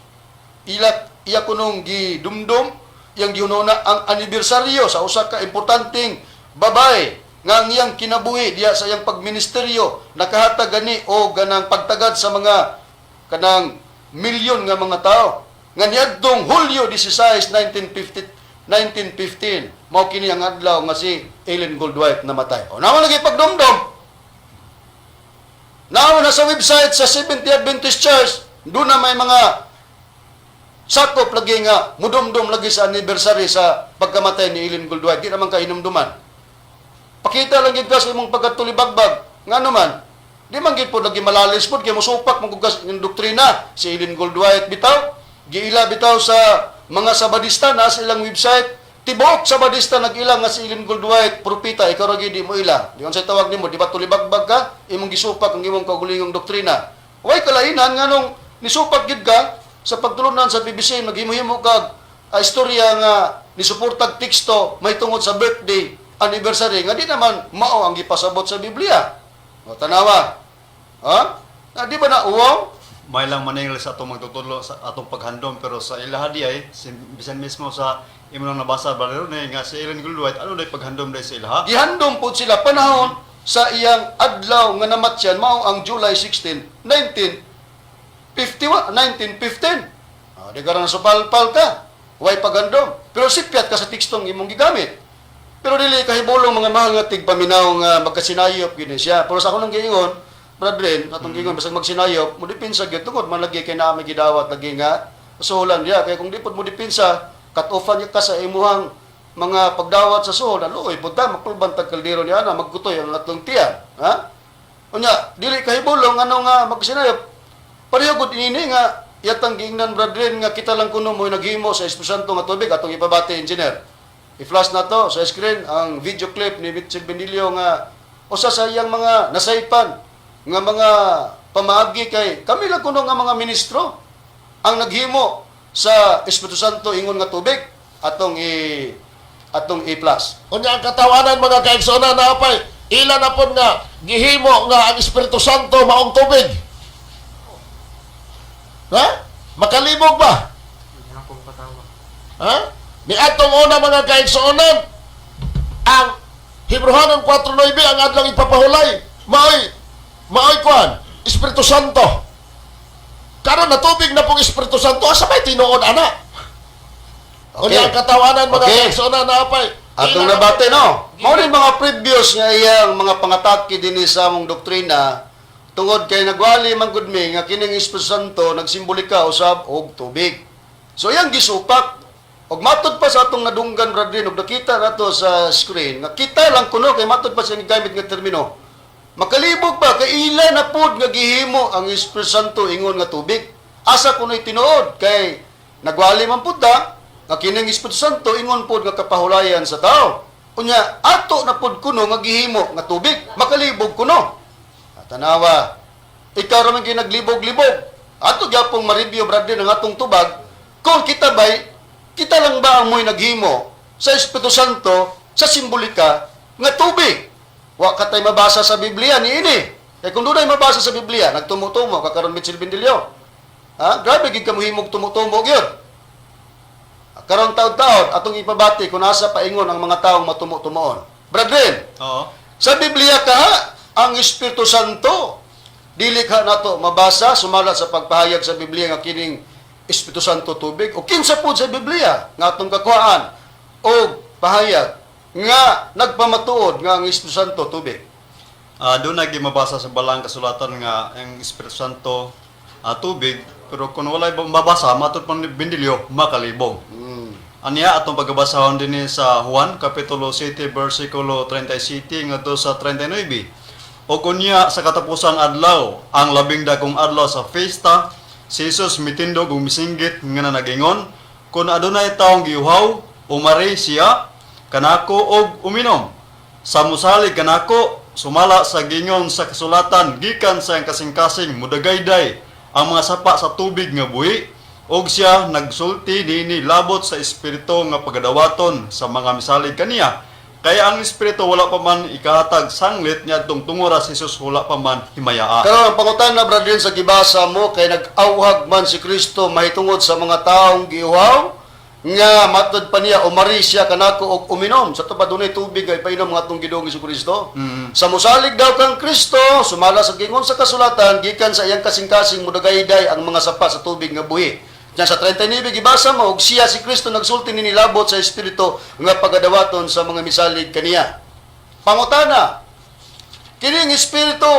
Ila iya kunong gidumdum, iyang gihuna ang anibersaryo sa usa ka importanteng babae nga ang iyang kinabuhi diya sa iyang pagministeryo nakahatag gani o ganang pagtagad sa mga kanang milyon nga mga tao nga niadtong Hulyo 16, 1950 1915 mao kini ang adlaw nga si Ellen Gould White namatay. O naman lagi pagdumdum. Naa na sa website sa Seventh Adventist Church, doon na may mga sakop lagi nga mudumdum lagi sa anniversary sa pagkamatay ni Ellen Gould White. Di naman kahinumduman. Pakita lang gid ka sa imong pagkatulibagbag. Nga naman, di man gid po lagi malalis pod kay mosupak man gud ng doktrina si Ellen Gould White bitaw. Giila bitaw sa mga Sabadista na sa ilang website. Tibuok Sabadista nag-ila nga si Ellen Gould White propeta, ikaw ra gid di mo ila. Di unsay tawag nimo, di ba tulibagbag ka? Imong gisupak ang imong kaugulingong doktrina. Way kalainan nganong nisupak gid ka sa pagtulunan sa BBC, naghimo-himo kag istorya nga nisuportag teksto may tungod sa birthday anniversary nga di naman mao ang gipasabot sa Biblia. O tanawa. Ha? Na, di ba na uwaw? May lang maningil sa atong magtutudlo sa atong paghandom, pero sa ilaha di ay bisan mismo sa imo nang nabasa, Brother Rene, nga si Ellen Gould White, ano day paghandom day sa ilaha? Gihandom po sila panahon sa iyang adlaw nga namatyan, mao ang July 16, 1951, 1915. Ah, di ka na supalpal ka. Way paghandom. Pero sipyat ka sa tekstong imong gigamit. Pero dili kahibulong, mga mahal nga tigpaminaw, nga magkasinayop gini siya. Pero sa ako nang giingon, brethren, atong giingon, bisag magsinayop, mo depensa gyud tungod man lagi kay naa may gidawat lagi nga suhulan diya. Kay kung di pod mo depensa, cut-offan ka sa imuhang mga pagdawat sa suhol, luoy pud ta, makulban tag kaldero niya na magkutoy ang atong tiyan. Ha? Unya, dili kahibulong ano nga magsinayop. Pareho gud ini nga Iyatang giingnan, brethren, nga kita lang kuno mo naghimo sa Espiritu Santo nga tubig. Atong ipabati, engineer. I-flash na to sa screen ang video clip ni Mitchell Benilio nga usa sa iyang mga nasaypan nga mga pamaagi kay kami lang kuno nga mga ministro ang naghimo sa Espiritu Santo ingon nga tubig. Atong i-plus. Unya ang katawanan, mga kaigsoona, naapay ila na pod nga gihimo nga ang Espiritu Santo maong tubig. Ha? Makalibog ba? Ha? Ni atong una, mga kaigsuonan, ang Hebreohanon 4:9, ang adlaw ipapahulay maoy kuan Espiritu Santo. Karon natubig na pong Espiritu Santo, asa may tinuod ana? Unya ang katawanan, mga kaigsuonan, naapay Atong ila na nabate, no. Mao rin mga previous nga iyang mga pangatake dinhi sa among doktrina tungod kay nagwali man gud mi nga kining Espiritu Santo nagsimbolika usab og tubig. So iyang gisupak og matod pa sa atong nadunggan, brethren, og nakita nato sa screen nga kita lang kuno kay matod pa sa gigamit nga termino. Makalibog ba kay ila na pod nga gihimo ang Espiritu Santo ingon nga tubig? Asa kuno'y tinuod kay nagwali man pud ta nga kining Espiritu Santo ingon pod nga kapahulayan sa tao. Unya ato na pod kuno nga gihimo nga tubig, makalibog kuno. Tanawa, ikaw ra man gyud naglibog-libog. Ato gyapong ma-review, brother, ang atong tubag kung kita bay kita lang ba ang mo'y naghimo sa Espiritu Santo sa simbolika nga tubig. Wa ka tay mabasa sa Biblia niini. Kay kung dunay mabasa sa Biblia, nagtumo-tumo ka karon, Mitchell Bindilyo. Ha? Grabe gid ka mohimog tumo-tumo gyud. Karon taud-taud atong ipabati kung nasa paingon ang mga taong matumo-tumoon. Brethren, sa Biblia ka ang Espiritu Santo dili ka nato mabasa sumala sa pagpahayag sa Biblia nga kining Espiritu Santo tubig o kinsa pud sa Biblia nga atong kakuhaan og pahayag nga nagpamatuod nga ang Espiritu Santo tubig. Doon na mabasa sa balang kasulatan nga ang Espiritu Santo tubig, pero kung walay mabasa, matod pang bindilyo, makalibog. Aniya atong pagabasahon dinhi sa Juan kapitulo 7 bersikulo 37 ngadto sa 39. Og unya sa katapusang adlaw, ang labing dakong adlaw sa fiesta, si Jesus mitindog ug misinggit nga nanagingon, "Kun adunay taong giuhaw, umari siya kanako og uminom. Sa musalig kanako, sumala sa gingon sa kasulatan, gikan sa iyang kasing-kasing mudagayday ang mga sapa sa tubig nga buhi." Og siya nagsulti niini labot sa espiritu nga pagadawaton sa mga misalig kaniya. Kaya ang espiritu wala pa man ikahatag sanglit niadtong tungora si Jesus wala pa man himayaa. Karon ang pangutana, brethren, sa gibasa mo kay nag-awhag man si Kristo mahitungod sa mga taong giuhaw nga matod pa niya umari siya kanako og uminom. Sa pa dunay tubig ay painom nga atong Ginoong Kristo. Sa musalig daw kang Kristo sumala sa gingon sa kasulatan, gikan sa iyang kasing-kasing mudagayday ang mga sapa sa tubig nga buhi. Diyan sa 39 gibasa mo, og siya si Kristo nagsulti nilabot sa espiritu nga pagadawaton sa mga misalig kaniya. Pangutana, kining espiritu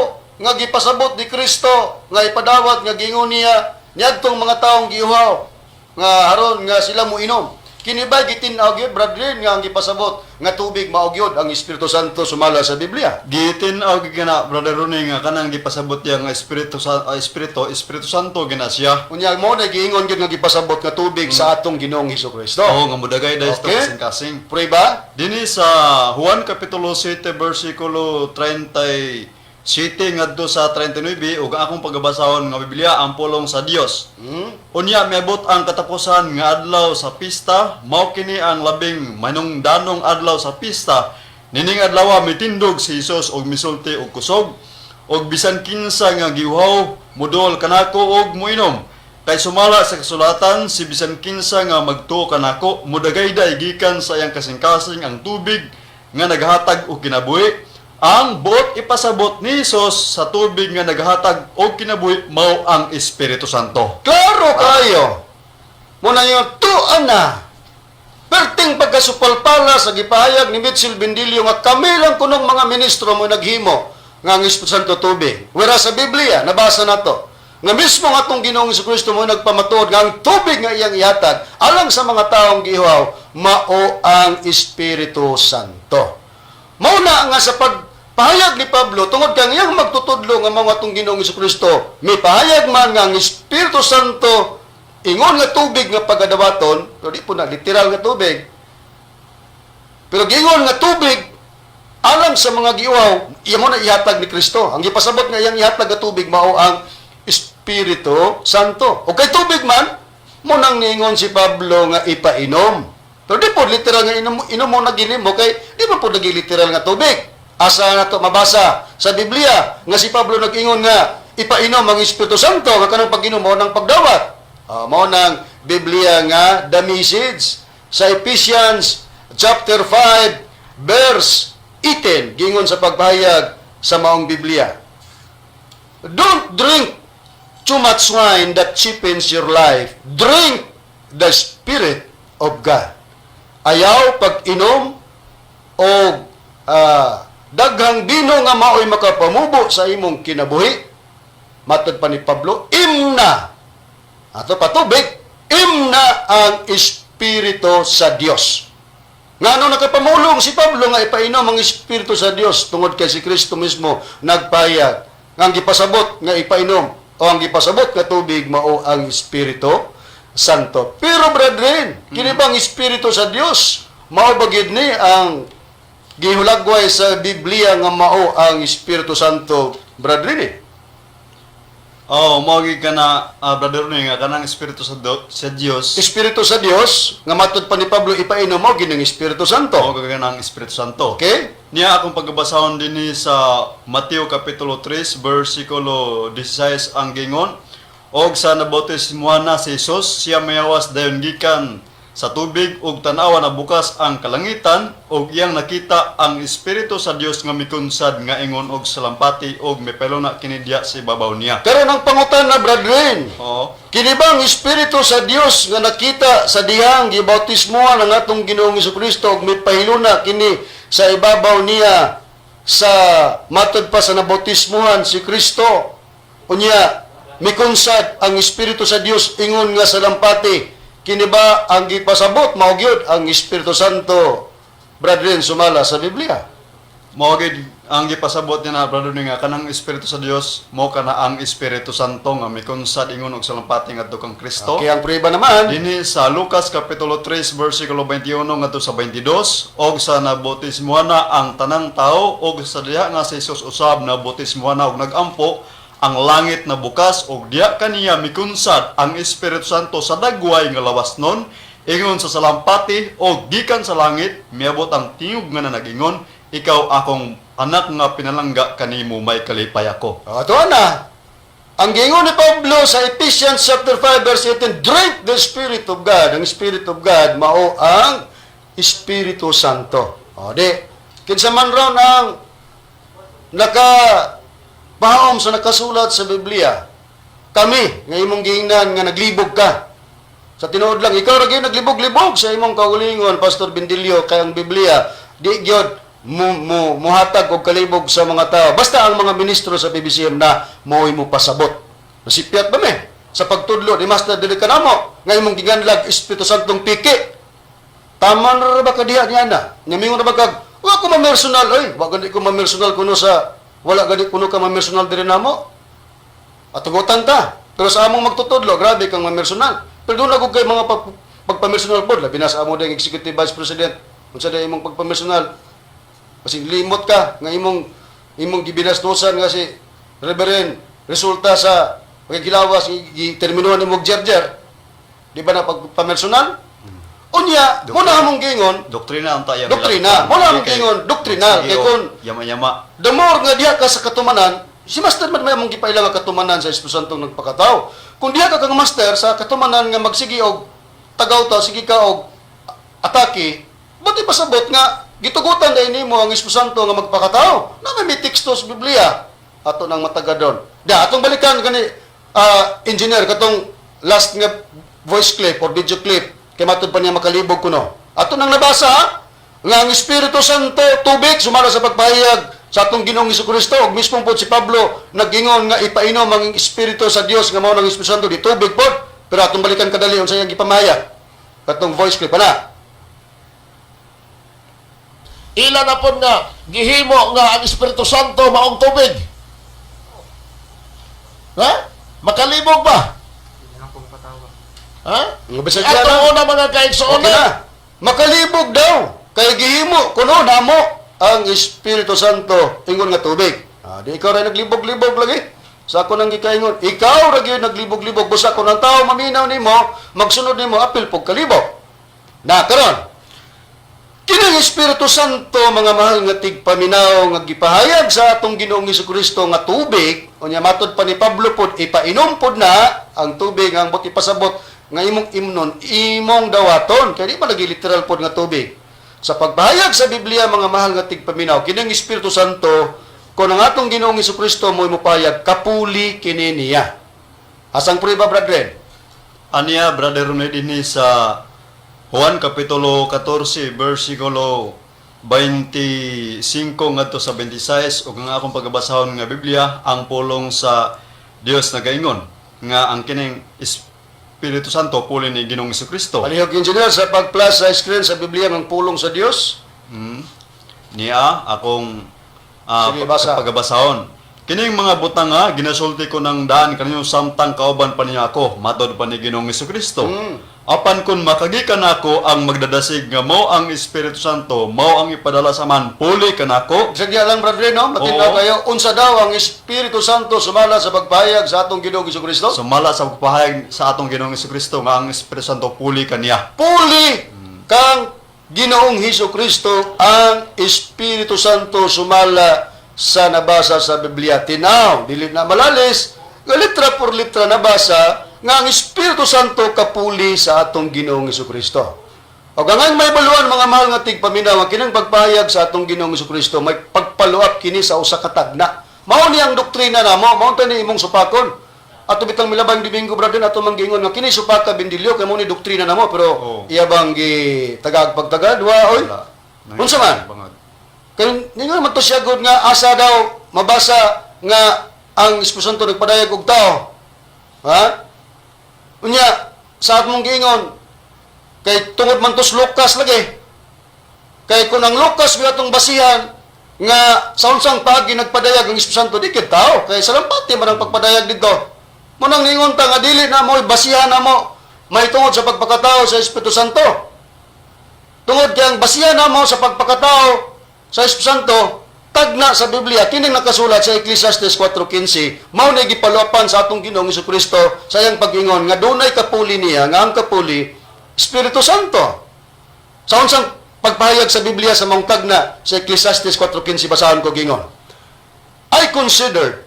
nga gipasabot ni Kristo nga ipadawat nga giingon niya niadtong mga taong giuhaw nga haron nga sila moinom. Kini ba gitin-aw gyud, brethren, nga ang gipasabot nga tubig mao gyud ang Espiritu Santo sumala sa Biblia? Gitin-aw gyud na, Brother Rooney, nga kanang gipasabot niya nga espiritu sa espiritu Santo gina siya. Unya mo na giingon gyud nga gipasabot nga tubig sa atong Ginoong Hesus Kristo. Oo, nga mudagayday sa kasing-kasing. Prueba? Dini sa Juan kapitulo 7 bersikulo 37 ngadto sa 39 ug ang akong pagabasahon nga Biblia ang pulong sa Dios. Unya miabot ang katapusan nga adlaw sa pista, mao kini ang labing manungdanong adlaw sa pista. Nining adlaw mitindog si Jesus og misulti og kusog og bisan kinsa nga giuhaw mudol kanako og moinom. Kay sumala sa kasulatan, si bisan kinsa nga magtuo kanako mudagayday gikan sa iyang kasing-kasing ang tubig nga naghatag og kinabuhi. Ang buot ipasabot ni Jesus sa tubig nga naghatag og kinabuhi mao ang Espiritu Santo. Klaro kayo. Muna yung tuan na. Perting pagkasupalpala sa gipahayag ni Mitchell Bendilio nga kami lang kunong mga ministro mo naghimo nga ang Espiritu Santo tubig. Whereas sa Biblia, nabasa na to, nga mismo nga atong Ginoong Kristo mo nagpamatuod nga ang tubig nga iyang ihatag alang sa mga taong giuhaw mao ang Espiritu Santo. Mao na nga sa pag Pahayag ni Pablo tungod kang iyang magtutudlo nga mao atong Ginoong Kristo, may pahayag man nga ang Espiritu Santo ingon nga tubig nga pagadawaton, pero di po na literal nga tubig. Pero giingon nga tubig alang sa mga giuhaw, iya mo na ihatag ni Kristo. Ang gipasabot nga iyang ihatag nga tubig mao ang Espiritu Santo. O kay tubig man, mo nang niingon si Pablo nga ipainom. Pero di po literal nga inom, inom mo na gini mo kay di man po nagi literal nga tubig. Asa na to mabasa sa Biblia nga si Pablo nag-ingon nga ipainom ang Espiritu Santo nga kanang pag-inom mo ng pagdawat. Ah, mao nang Biblia nga the message sa Ephesians chapter 5 verse 18, gingon sa pagpahayag sa maong Biblia. "Don't drink too much wine that cheapens your life. Drink the Spirit of God." Ayaw pag-inom o daghang bino nga mao'y makapamubo sa imong kinabuhi. Matod pa ni Pablo, imna. Ato patubig, imna ang Espiritu sa Dios. Ngano nakapamulong si Pablo nga ipainom ang Espiritu sa Dios? Tungod kay si Kristo mismo nagpahayag nga ang gipasabot nga ipainom o ang gipasabot nga tubig mao ang Espiritu Santo. Pero brethren, kini bang Espiritu sa Dios mao ba gyud ni ang gihulagway sa Biblia nga mao ang Espiritu Santo, brethren eh? Oh, mao gyud kana brother ni nga kanang Espiritu sa Dios. Espiritu sa Dios nga matud pa ni Pablo ipainom mo gining Espiritu Santo. Mao gyud kanang Espiritu Santo. Okay? Niya akong pagbasahon dinhi sa Mateo kapitulo 3 bersikulo 16, ang gingon, "Og sa nabautismuhan na si Jesus, siya mayawas dayon gikan sa tubig ug tan-awa, nabukas ang kalangitan ug iyang nakita ang Espiritu sa Dios nga mikunsad nga ingon og salampati ug mipeluna kini diha sa ibabaw niya." Karon ang pangutana, brethren, Oo. kini ba ang Espiritu sa Dios nga nakita sa dihang gibautismohan ang atong Ginoong Kristo ug mipahiluna kini sa ibabaw niya sa matod pa sa nabautismohan si Kristo, unya mikunsad ang Espiritu sa Dios ingon nga salampati, kini ba ang gipasabot mao gyud ang Espiritu Santo, brethren, sumala sa Biblia? Mao gyud ang gipasabot niya na, brother, nga kanang Espiritu sa Dios mao kana ang Espiritu Santo nga mikunsad ingon og salampati ngadto kang Kristo. Okay, ang prueba naman. Dinhi sa Lucas kapitulo 3 versikulo 21 ngadto sa 22, "Og sa nabautismuhan na ang tanang tao og sa diha nga si Jesus usab nabautismuhan na og nagampo, ang langit nabukas og diha kaniya mikunsad ang Espiritu Santo sa dagway nga lawasnon ingon sa salampati, og gikan sa langit miabot ang tingog nga nanagingon, 'Ikaw akong anak nga pinalangga, kanimo may kalipay ako.'" O, ito na. Ang gingon ni Pablo sa Ephesians chapter 5 verse 18, "Drink the Spirit of God." Ang Spirit of God mao ang Espiritu Santo. O di, kinsa man ron ang naka pahaom sa nakasulat sa Biblia? Kami, nga imong giingnan nga naglibog ka. Sa tinuod lang, ikaw ra gyud naglibog-libog sa imong kaugalingon, Pastor Bindilio, kay ang Biblia, di gyud mo, mo, muhatag og kalibog sa mga tao. Basta ang mga ministro sa PBCM na mo'y mo pasabot. Nasipyat ba me? Sa pagtudlo ni Master dili kanamo, nga imong giganlag Espiritu Santong piki. Tama na ra ba ka diha niya na? Nga mingon na ba kag, "Wa ko ma-personal, oy, wa gani ko ma-personal kuno sa, wala gani kuno ka ma-personal diri namo." Atugutan ta. Pero sa among magtutudlo, grabe kang ma-personal. Pero doon ako kay mga pagpa-personal po, labi na sa amo ding Executive Vice President. Unsa day imong pagpa-personal? Kasi limot ka nga imong gibinastusan nga si Reverend resulta sa pagkilawas giterminuhan nimo og jerjer. Di ba na pagpa-personal? Unya, muna among gingon, Doktrina ang tayang. Doktrina. Muna among gingon, doktrina. Kay kung yama-yama. The more nga diha ka sa katumanan, si Master man may among gipaila nga katumanan sa Espiritu Santo nagpakatao. Kung diha ka kang Master sa katumanan nga magsige og tagaw ta, sige ka og atake, buti pasabot nga gitugutan dahil nimo ang Espiritu Santo nga magpakatao. Na may teksto sa Biblia ato nang mataga doon. Da atong balikan gani engineer katong last nga voice clip or video clip kay matud pa niya makalibog kuno. Ato nang nabasa ha? Nga ang Espiritu Santo tubig sumala sa pagpahayag sa atong Ginoong Kristo ug mismo pod si Pablo naggingon nga ipainom ang Espiritu sa Dios nga mao ng Espiritu Santo di tubig pod, pero atong balikan kadali unsa iyang gipamahayag katong voice clip ana. Ila na pud nga gihimo nga ang Espiritu Santo maong tubig. Ha? Makalibog ba? Ha? Nga bisag Ato na. una, mga kaigsoon. Okay na. Makalibog daw. Kay gihimo kuno namo ang Espiritu Santo ingon nga tubig. Ah, di ikaw ra naglibog-libog lagi. Sa ako nang gikaingon, ikaw ra gyud naglibog-libog, busa kun ang tao maminaw nimo, magsunod nimo, apil pog kalibog. Na karon, kining Espiritu Santo, mga mahal nga tigpaminaw, nga gipahayag sa atong Ginoong Kristo nga tubig, unya matod pa ni Pablo pod, ipainom pod na ang tubig ang buot ipasabot nga imong imnon, imong dawaton, kay di man lagi literal pod nga tubig. Sa pagpahayag sa Biblia, mga mahal nga tigpaminaw, kining Espiritu Santo, kung ang atong Ginoong Kristo mo'y mopahayag, kapuli kini niya. Asang prueba, brethren? Aniya, Brother Rene, dinhi sa Juan Kapitulo 14 versikulo 25 ngadto sa 26, ug ang akong pagabasahon nga Biblia, ang Pulong sa Dios, nagaingon nga ang kining Espiritu Santo puli ni Ginoong Kristo. Palihog, engineer, sa pag-plus sa screen sa Biblia ng Pulong sa Dios. Niya akong Sige, basa. pagabasahon. "Kining mga butang nga ginasulti ko ng daan kaninyo samtang kauban pa niya ako," matod pa ni Ginoong Kristo. "Apan kun makagikan nako ang magdadasig nga mao ang Espiritu Santo, mao ang ipadala sa Amahan puli kanako." Sige lang, brother, no? Matinaw kayo. Unsa daw ang Espiritu Santo sumala sa pagpahayag sa atong Ginoong Kristo? Sumala sa pagpahayag sa atong Ginoong Kristo nga ang Espiritu Santo puli kaniya. Puli kang Ginoong Hesus Kristo ang Espiritu Santo sumala sa nabasa sa Biblia. Tinaw, dili na malalis, nga litra por litra nabasa nga ang Espiritu Santo kapuli sa atong Ginoong Hesus Kristo. O gangan may baluan, mga mahal nga tigpaminaw, ang kinang pagpahayag sa atong Ginoong Hesus Kristo may pagpaluap kini sa usa ka tagna. Mao ni ang doktrina namo, mao ta ni imong supakon. Ato bitang milabang Domingo, brother, ato manggingon nga kini supaka bindilyo kay mao ni doktrina namo, pero iya bang gi tagag pagtagad wa oy? Wala. Unsa man? Bangag. Kay ningon man to siya gud nga asa daw mabasa nga ang Espiritu Santo nagpadayag og tao. Ha? Unya sa atmong giingon kay tungod man to sa Lucas lagi. Kay kung ang Lucas gyud atong basihan nga sa unsang paagi nagpadayag ang Espiritu Santo, di gyud tao kay sa lampati man ang pagpadayag didto. Mo nang ningon ta nga dili na mo basihan na mo may tungod sa pagpakatao sa Espiritu Santo. Tungod kay ang basihan namo sa pagpakatao sa Espiritu Santo tagna sa Biblia, kining nakasulat sa Ecclesiastes 4:15, mao na gipaluapan sa atong Ginoong Kristo sa iyang pag-ingon nga dunay kapuli niya, nga ang kapuli Espiritu Santo. Sa unsang pagpahayag sa Biblia sa maong tagna sa Ecclesiastes 4:15, basahon ko gingon. I considered,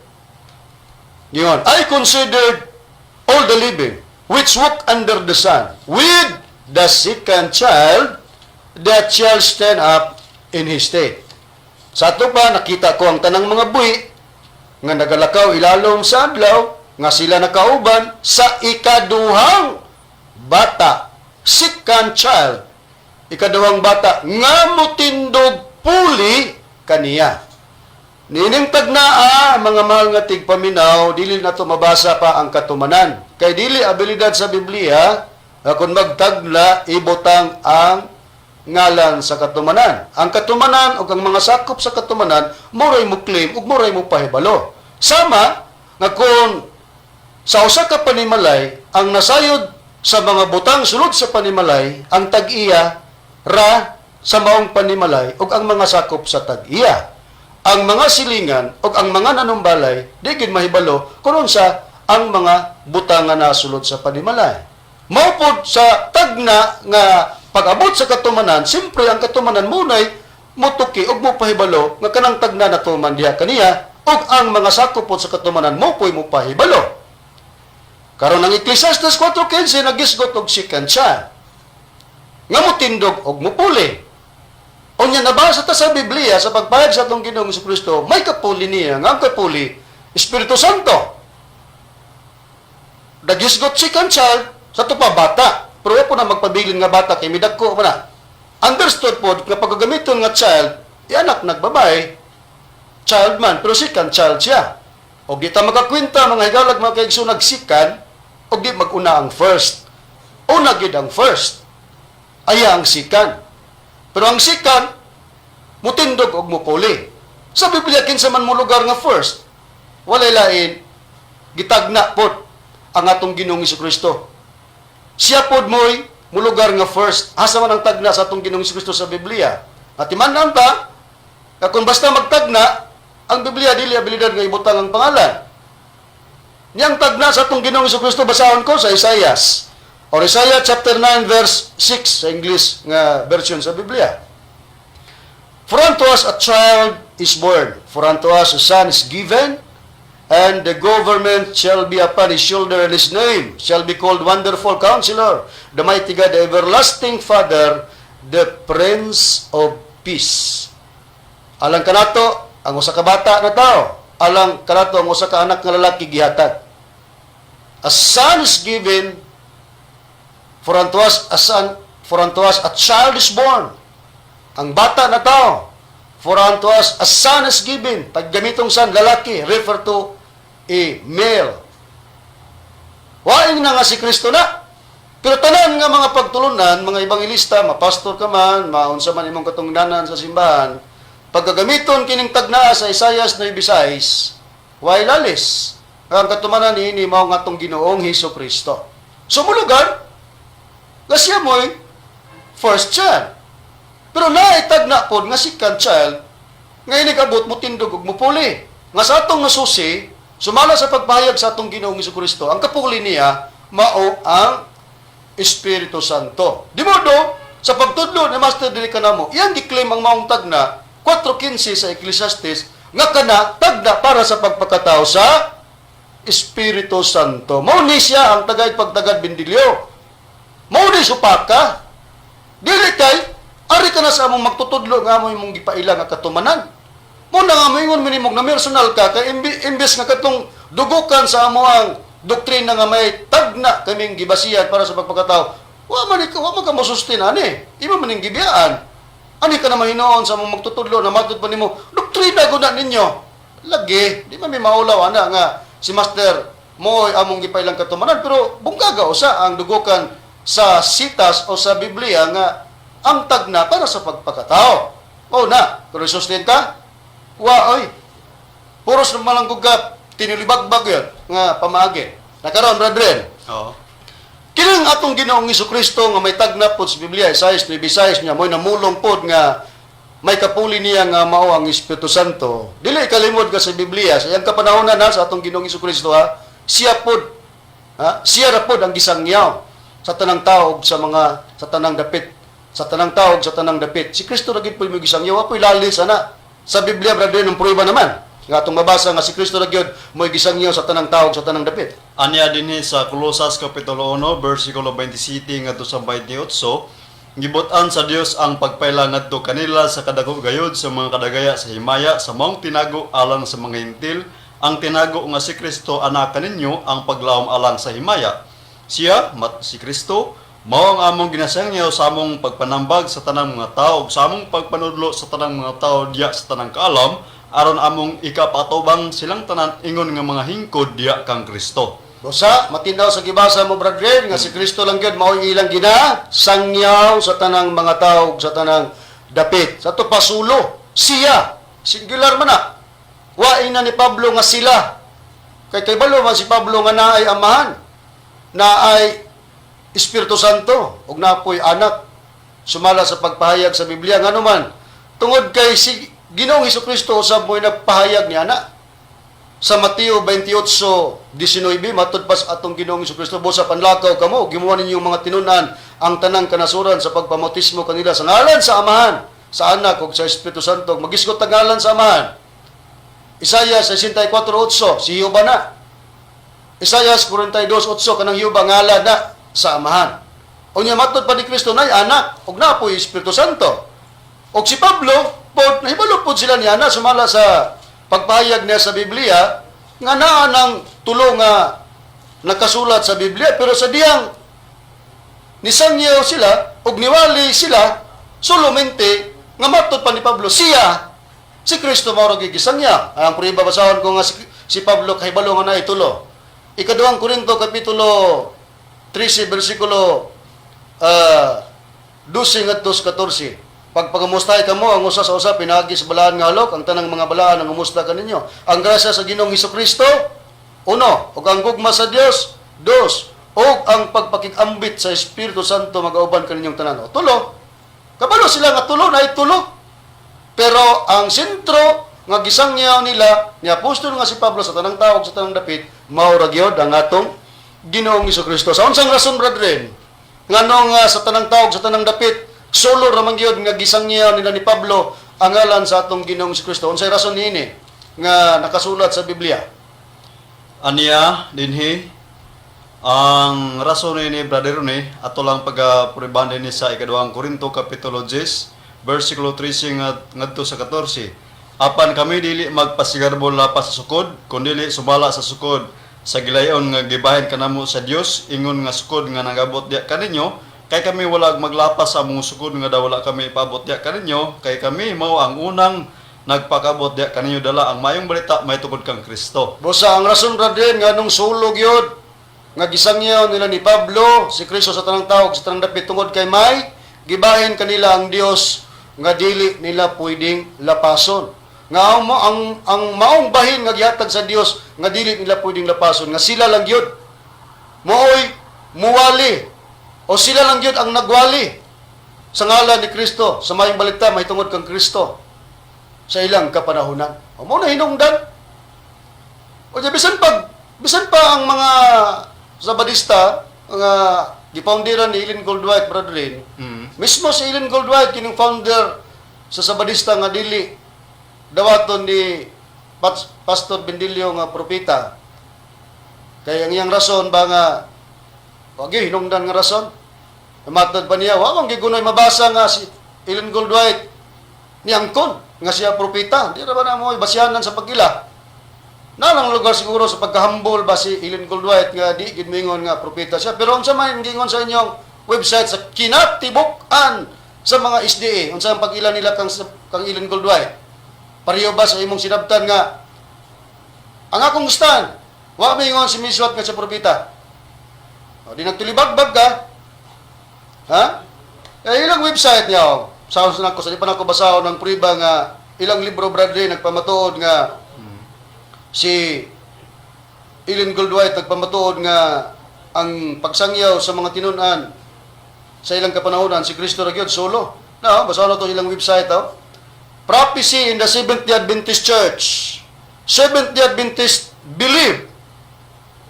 gingon, "I considered all the living which walk under the sun with the second child that shall stand up in his stead." Sa ato pa, nakita ko ang tanang mga buhi nga nagalakaw ilalom sa adlaw, nga sila nakauban sa ikaduhang bata, second child, ikaduhang bata nga mutindog puli kaniya. Niining tagnaa, mga mahal nga tigpaminaw, dili na to mabasa pa ang katumanan. Kay dili abilidad sa Biblia, kung magtagla, ibutang ang ngalan sa katumanan. Ang katumanan o ang mga sakop sa katumanan, moray mo claim ug moray mo pahibalo. Sama nga kung sa usa ka panimalay, ang nasayod sa mga butang sulod sa panimalay, ang tag-iya ra sa maong panimalay ug ang mga sakop sa tag-iya. Ang mga silingan ug ang mga nanumbalay di gid mahibalo kung unsa ang mga butang nga nasulod sa panimalay. Mao pod sa tagna nga pag-abot sa katumanan, siyempre ang katumanan munay mutuki ug mopahibalo nga kanang tagna natuman diha kaniya ug ang mga sakop pod sa katumanan mo po'y mopahibalo. Karon, ang Ecclesiastes 4:15 nagisgot og second child nga mutindog og mupuli. Unya nabasa ta sa Biblia sa pagpahayag sa atong Ginoong Kristo, may kapuli niya nga ang kapuli Espiritu Santo. Nagisgot second child, sa ato pa bata. Pero po na magpabilin nga bata kay midagko pa na. Understood po nga pagkagamiton nga child, i-anak nagbabae, child man, pero second child siya. O di ta makakwenta, mga higalag, mga kaigsoon, nagsikan, o di maguna ang first. Una gid ang first. Aya ang second. Pero ang second, Mutindog og mupuli. Sa Biblia, kinsa man mo lugar nga first, walay lain, gitagna pod ang atong Ginoong Kristo. Siya pod mo'y mulugar nga first. Asa man ang tagna sa atong Ginoong Kristo sa Biblia? At timan ta, kung basta magtagna, ang Biblia dili abilidad nga ibutang ang pangalan. Niyang tagna sa atong Ginoong Kristo, basahon ko sa Isaias. Or Isaiah chapter 9 verse 6 sa English nga version sa Biblia. "For unto us a child is born, for unto us a son is given, and the government shall be upon his shoulder, and his name shall be called Wonderful Counselor, the Mighty God, the Everlasting Father, the Prince of Peace." Alang kanato ang usa ka bata na tao, alang kanato ang usa ka anak nga lalaki gihatag. A son is given, for unto us a son, for unto us a child is born. Ang bata na tao, for unto us a son is given. Pag gamitong son, lalaki, refer to a male. Waing na nga si Kristo na. Pero tanan nga mga pagtulunan, mga ebanghilista, mapastor ka man, maunsa man imong katungdanan sa simbahan, pagkagamiton kining tagnaa sa Isaias 9:6, way lalis? Ang katumanan niini mao nga atong Ginoong Hesus Kristo. So mulugar, nga siya mo'y first child. Pero naitagna pod nga second child, nga inigabot mo tindog ug mupuli. Nga sa atong nasusi, sumala sa pagpahayag sa atong Ginoong Hesus Kristo, ang kapuli niya mao ang Espiritu Santo. Di modo, sa pagtudlo ni Master dili kanamo, iyang giklaim ang maong tagna 4:15 sa Ecclesiastes nga kana tagna para sa pagpakatao sa Espiritu Santo. Mao ni siya ang tagay pagtagad bindilyo. Mao ni supaka. Dili kay ari ka na sa among magtutudlo nga amo imong gipaila nga katumanan. Mo na nga moingon mi nimog na personal ka kay imbes nga katong dugukan sa amo ang doktrina nga may tagna kaming gibasihan para sa pagpakatao. Wa man ka mosustain ani. Imo man ning gibiyaan. Ani ka na mahinuon sa among magtutudlo na matud pa nimo doktrina gud na ninyo. Lagi, di man mi maulaw ana nga si Master mo among gipailang katumanan, pero bunggaga usa ang dugukan sa sitas o sa Biblia nga ang tagna para sa pagpakatao. O na, pero sustain ka? Wa oy. Puros na malanggug ka, tinilibagbag yun nga pamaagi. Nakaroon, brethren. Oo. Kining atong Ginoong Kristo nga may tagna pod sa Biblia, Isaias 9:6 niya, mo'y namulong pod nga may kapuli niya nga mao ang Espiritu Santo. Dili kalimod ka sa Biblia, sa iyang kapanahonan na sa atong Ginoong Kristo ha, siya pod ha, siya ra pod ang gisangyaw sa tanang tao ug sa mga sa tanang dapit, sa tanang tao ug sa tanang dapit. Si Kristo ra gid po'y gisangyaw, apoy lalis ana. Sa Biblia, brother, ng prueba naman nga atong mabasa nga si Kristo ra gyud mo'y gisangyaw sa tanang tao ug sa tanang dapit. Anya dinhi sa Kolosas kapitulo 1 bersikulo 27 ngadto sa 28, gibutan sa Dios ang pagpaila ngadto kanila sa kadako gayud sa mga kadagaya sa himaya sa maong tinago alang sa mga Hentil, ang tinago nga si Kristo ana kaninyo ang paglaom alang sa himaya. Siya mat si Kristo mao ang among ginasangyaw sa among pagpanambag sa tanang mga tao ug sa among pagpanudlo sa tanang mga tao diya sa tanang kaalam, aron among ikapatubang silang tanan ingon nga mga hingkod diya kang Kristo. Busa, matinaw sa gibasa mo, brethren, nga si Kristo lang gyud mao ilang gina sangyaw sa tanang mga tao ug sa tanang dapit. Sa to pasulo, siya, singular man na. Waing na ni Pablo nga sila. Kay balo man si Pablo nga naay Amahan, naay Espiritu Santo ug napoy Anak. Sumala sa pagpahayag sa Biblia, ngano man tungod kay si Ginoong Kristo usab mo'y nagpahayag ni ana sa Mateo 28:19, matud pa sa atong Ginoong Kristo, "Busa panlakaw kamo, gimuha ninyo mga tinunan ang tanang kanasuran sa pagpamautismo kanila sa ngalan sa Amahan, sa Anak ug sa Espiritu Santo." Magisgot ang ngalan sa Amahan. Isaiah 64:8, si Jehova na. Isaiah 42:8, kanang Jehova, ngalan na sa Amahan. Unya matud pa ni Kristo nay Anak ug napoy Espiritu Santo. Og si Pablo pod nahibalo pod sila ni ana sumala sa pagpahayag niya sa Biblia nga naa ng tulo nga nakasulat sa Biblia, pero sa diyang nisangyaw sila ug niwali sila solamente nga matud pa ni Pablo siya si Kristo mao ra gisangyaw. Ang prueba, basahon ko nga si Pablo kahibalo nga naay tulo. Ikaduhang Korinto kapitulo 13 bersikulo 12 ngadto sa 14. Pagpangumustay kamo ang usa sa usa pinaagi sa balaan nga halok, ang tanang mga balaan ang umusta kaninyo. Ang grasya sa Ginoong Kristo, uno, ug ang gugma sa Dios, dos, ug ang pagpakigambit sa Espiritu Santo magauban kaninyong tanan. O, tulo. Kabalo sila nga tulo na tulo. Pero ang sentro nga gisangyaw nila ni apostol nga si Pablo sa tanang tawag, sa tanang dapit, mao ra gyud ang atong Ginoong Kristo. Sa unsang rason, brethren, ngano nga sa tanang tawag, sa tanang dapit, solo ra man gyud nga gisangyaw nila ni Pablo ang ngalan sa atong Ginoong Kristo? Unsay rason niini nga nakasulat sa Biblia? Aniya dinhi ang rason ni Brother ni ato lang pagapruebahan dinhi sa ikaduhang Korinto kapitulo 10 versikulo 13 ngadto sa 14. Apan kami dili magpasigarbol lapas sa sukod, kundili sumala sa sukod sa gilayon nga gibahin kanamo sa Dios, ingon nga sukod nga nangabot diya kaninyo, kay kami wala maglapas sa among sukod nga daw wala kami ipabot diya kaninyo, kay kami mao ang unang nagpakabot diya kaninyo dala ang maayong balita mahitungod kang Kristo. Busa ang rason, brethren, nga nung sulog yun nga gisangyaw nila ni Pablo si Kristo sa tanang tawag, sa tanang dapit, tungod kay may gibahin kanila ang Dios nga dili nila pwedeng lapason. Nga ang maong bahin nga gihatag sa Dios nga dili nila pwedeng lapason, nga sila lang gyud mooy muwali o sila lang gyud ang nagwali sa ngalan ni Kristo, sa maayong balita mahitungod kang Kristo sa ilang kapanahunan. O mao na hinungdan. O di, bisan pa ang mga Sabadista nga gipounderan ni Ellen Goldwhite, brethren, mismo si Ellen Goldwhite kining founder sa Sabadista nga dili dawaton ni Pastor Bendilio nga propeta. Kay ang iyang rason ba nga wag gyud hinungdan nga rason. Matod pa niya, wa man gyud mabasa nga si Ellen Goldwhite niangkon nga siya propeta. Di ra ba na mo basihanan sa pagila? Nalang lugar siguro sa pagkahambol ba si Ellen Goldwhite nga di gid moingon nga propeta siya. Pero unsa man gingon sa inyong website sa kinatibuk-an sa mga SDA, unsa ang pag-ila nila kang Ellen Goldwhite? Pareho ba sa imong sinabtan nga ang akong stand, wa moingon si Miss White nga siya propeta? O, di nagtulibagbag ka. Ha? Eh, ilang website niya, oh. Sa nako, sa di pa nako basahon ng priba nga ilang libro, Bradley, nagpamatuod nga si Ellen Goldwhite nagpamatuod nga ang pagsangyaw sa mga tinun-an sa ilang kapanahonan si Kristo ra gyud solo. Na, basahon na to ilang website, oh. Prophecy in the Seventh-day Adventist Church. Seventh-day Adventist believe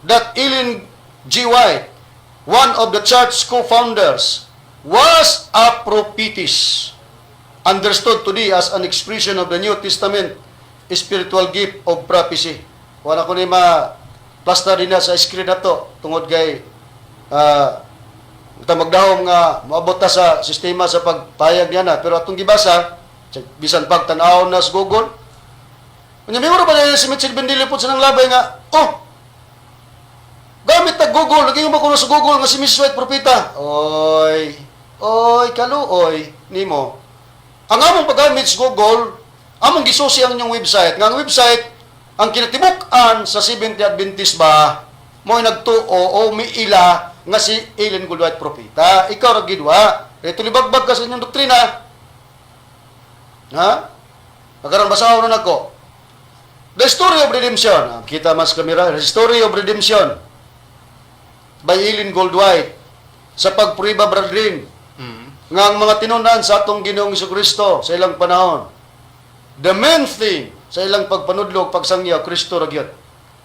that Ellen G. White, one of the church co-founders, was a prophetess, understood today as an expression of the New Testament spiritual gift of prophecy. Wala ko ni ma plaster din na sa screen na to tungod kay ta magdahom nga moabot ta sa sistema sa pagpayag niya na, pero atong gibasa bisan pag tan-awon na sa Google. Unya mura ba na si Mitchell Bendillo po sa nang labay nga, oh, gamit na Google, lagi mo kuno sa Google nga si Mrs. White propeta. Oy, oy, kaluoy nimo. Ang among paggamit sa Google, among gisusi ang inyong website. Nga ang website, ang kinatibuk-an sa Seventh-day Adventist ba, mo'y nagtuo o miila nga si Ellen Goldwhite propeta. Ikaw ra gidwa. Reto libagbag ka sa inyong doktrina. Ha? Nagaron basahon na nako. The Story of Redemption. Ah, kita mas kamera. The Story of Redemption by Ellen Goldwhite. Sa pagprueba, brethren, nga ang mga tinunan sa atong Ginoong Kristo sa ilang panahon, the main thing sa ilang pagpanudlo, pagsangya, Kristo ra gyud.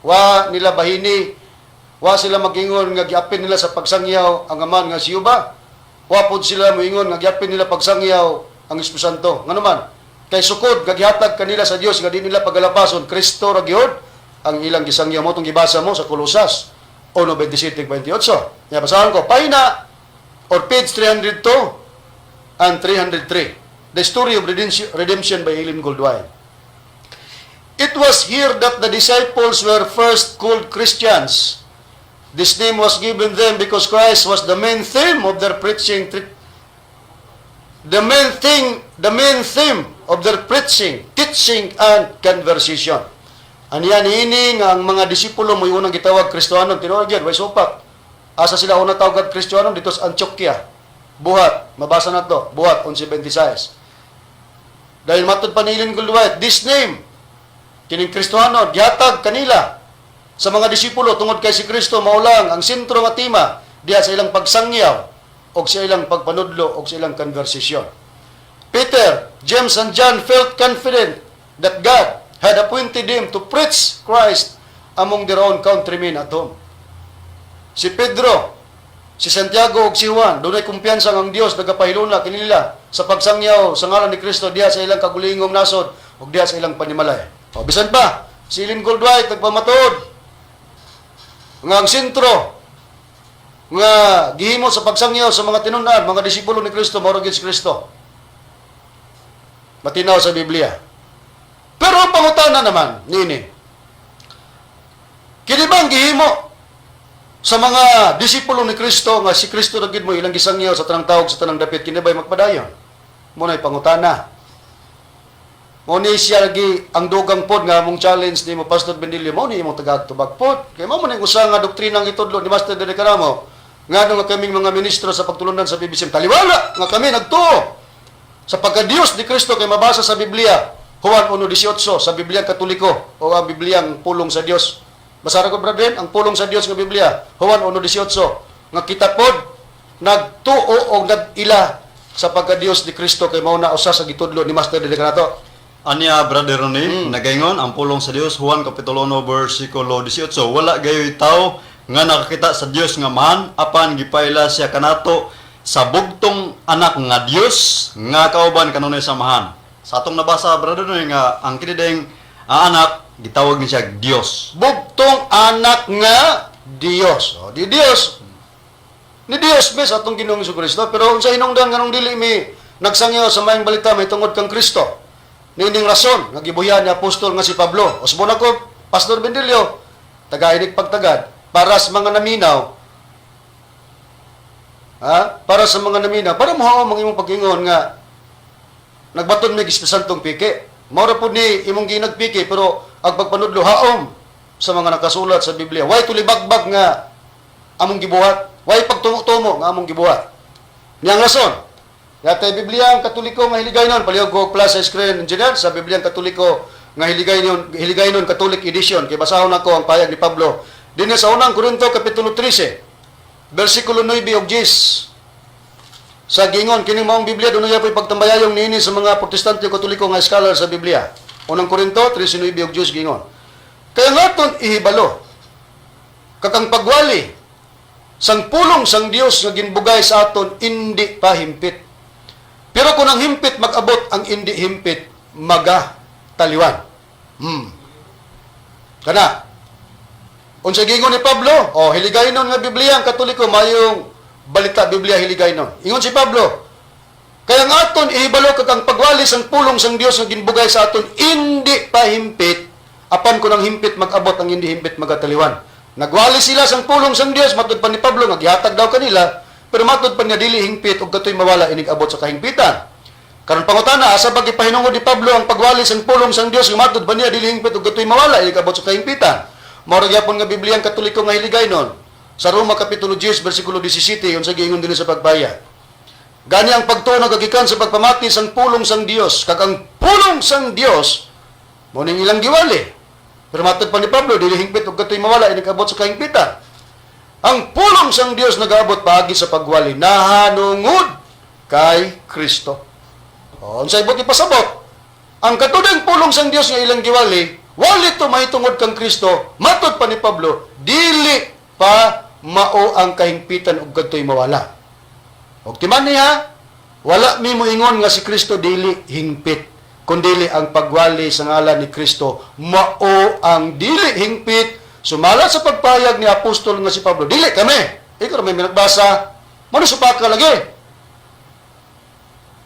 Wa nila bahini, wa sila magingon nga giapin nila sa pagsangyaw ang Aman nga si Yuba. Wa pod sila moingon nga giapin nila pagsangyaw ang Espiritu Santo. Ngano man? Kay sukod nga gihatag kanila sa Dios nga di nila pagalapason, Kristo ra gyud ang ilang gisangyaw mo itong gibasa mo sa Colosas 1:27-28. Ya, basahan ko. Pahina or page 302 and 303. The Story of Redemption by Ellen Goldwhite. It was here that the disciples were first called Christians. This name was given them because Christ was the main theme of their preaching. The main thing, the main theme of their preaching, teaching, and conversation. Aniya niini nga ang mga disipulo mo unang gitawag Kristohanon, tinuod gyud, way supak. Asa sila unang tawag Kristohanon? Dito sa Antioquia. Buhat, mabasa na to, Buhat 11:26. Dahil matod pa ni Ellen Goldwhite, this name, kining Kristohano, gihatag kanila sa mga disipulo tungod kay si Kristo mao lang ang sentro nga tema diha sa ilang pagsangyaw o sa ilang pagpanudlo o sa ilang konversasyon. Peter, James, and John felt confident that God had appointed them to preach Christ among their own countrymen at home. Si Pedro, si Santiago ug si Juan, dunay kumpiyansa nga ang Dios nagapahiluna kanila sa pagsangyaw sa ngalan ni Kristo diha sa ilang kagulingong nasod ug diha sa ilang panimalay. O bisan pa, si Ellen Goldwhite nagpamatuod nga ang sentro nga gihimo sa pagsangyaw sa mga tinun-an, mga disipulo ni Kristo, mao ra gyud si Kristo. Matinaw sa Biblia. Pero ang pangutana naman, nini, kini bang gihimo sa mga disipulo ni Kristo nga si Kristo ra gyud mo ilang gisangyaw sa tanang tawag, sa tanang dapit, kini ba'y magpadayon? Mao na'y pangutana. Mao ni siya lagi ang dugang pod nga mong challenge ni mo, Pastor Benilio, mao ni imong tagagtubag pod. Kay mao man ang usa nga doktrina ang itudlo ni Master Dere Karamo. Ngano nga kaming mga ministro sa pagtulunan sa PBCM, taliwala nga kami nagtuo sa pagka-Diyos ni Kristo kay mabasa sa Biblia, Juan 1:18 sa Biblia Katoliko o ang Bibliang pulong sa Dios. Basara ko, brother, ang pulong sa Dios nga Biblia, Juan 1:18, nga kita pod nagtuo o nag-ila sa pagka-Diyos ni Kristo kay mao na usa sa gitudlo ni Master Dele kanato. Anya, Brother Ronnie, nagaingon ang pulong sa Dios, Juan Kapitulo 1 versikulo 18, "Wala gayoy tao nga nakakita sa Dios nga Amahan, apan gipaila siya kanato sa bugtong anak nga Dios nga kauban kanunay sa Amahan." Sa atong nabasa, Brother Ronnie, nga ang kini ding anak gitawag ni siya Dios. Bugtong anak nga Dios. O, di Dios. Ni Dios mes atong Ginoong Kristo, pero unsa hinungdan nganong dili mi nagsangyaw sa maayong balita may tungod kang Kristo? Niining rason nga gibuhian ni apostol nga si Pablo. Usbon ako, Pastor Bendilio, tagainig pagtagad para sa mga naminaw. Ha? Para sa mga naminaw, para mo ang imong pag-ingon nga nagbaton mi gispisantong piki. Mao ra pud ni imong ginagpiki, pero ang pagpanudlo haom sa mga nakasulat sa Biblia. Way tulibagbag nga among gibuhat? Way pagtumo-tumo nga among gibuhat? Niyang rason. Yata Biblia ang Katoliko nga hiligaynon, palihog ko plus sa screen, engineer, sa Biblia ang Katoliko nga hiligaynon, hiligaynon Catholic edition, kay basahon ako ang payag ni Pablo. Dinhi sa unang Korinto kapitulo 13, versikulo 9 ug 10. Sa gingon kining maong Biblia, dunay po'y pagtambayayong niini sa mga Protestante o Katoliko nga scholar sa Biblia. Unang Korinto 13:9 ug 10, gingon. "Kaya ngaton ihibalo kag ang pagwali sang pulong sang Dios nga ginbugay sa aton indi pa himpit. Pero kung ang himpit mag-abot, ang indi himpit maga taliwan." Kana. Unsa gingon ni Pablo? Oh, hiligaynon nga Biblia ang Katoliko, mayong balita Biblia hiligaynon. Ingon si Pablo, "Kaya ang aton ihibalo kag ang pagwali sang pulong sang Dios nga ginbugay sa aton indi pa himpit, apan kung ang himpit mag-abot, ang indi himpit magataliwan." Nagwali sila sang pulong sang Dios, matud pa ni Pablo nga gihatag daw kanila, pero matud pa niya dili hingpit ug katoy mawala inig abot sa kahingpitan. Karon pangutana, asa ba gipahinungod ni Pablo ang pagwali sang pulong sang Dios nga matud pa niya dili hingpit ug katoy mawala inig abot sa kahingpitan? Mao ra gyapon nga Biblia ang Katoliko nga hiligaynon. Sa Roma kapitulo 10 versikulo 17, unsa giingon dinhi sa pagpaya? "Gani ang pagtuo nagagikan sa pagpamati sang pulong sang Dios, kag ang pulong sang Dios mao ning ilang giwali." Pero matod pa ni Pablo, dili hingpit ug katoy mawala inig abot sa kahingpitan. "Ang pulong sang Dios nagaabot paagi sa pagwali nahanungod kay Kristo." O, unsay buot ipasabot? Ang katudang pulong sang Dios nga ilang giwali, wali to mahitungod kang Kristo, matod pa ni Pablo, dili pa mao ang kahingpitan ug kadtoy mawala. Og timan niya, wala mi moingon nga si Kristo dili hingpit, kundili ang pagwali sa ngalan ni Kristo mao ang dili hingpit sumala sa pagpayag ni apostol nga si Pablo. Dili kami. Ikaw may nagbasa, mo supaka lagi.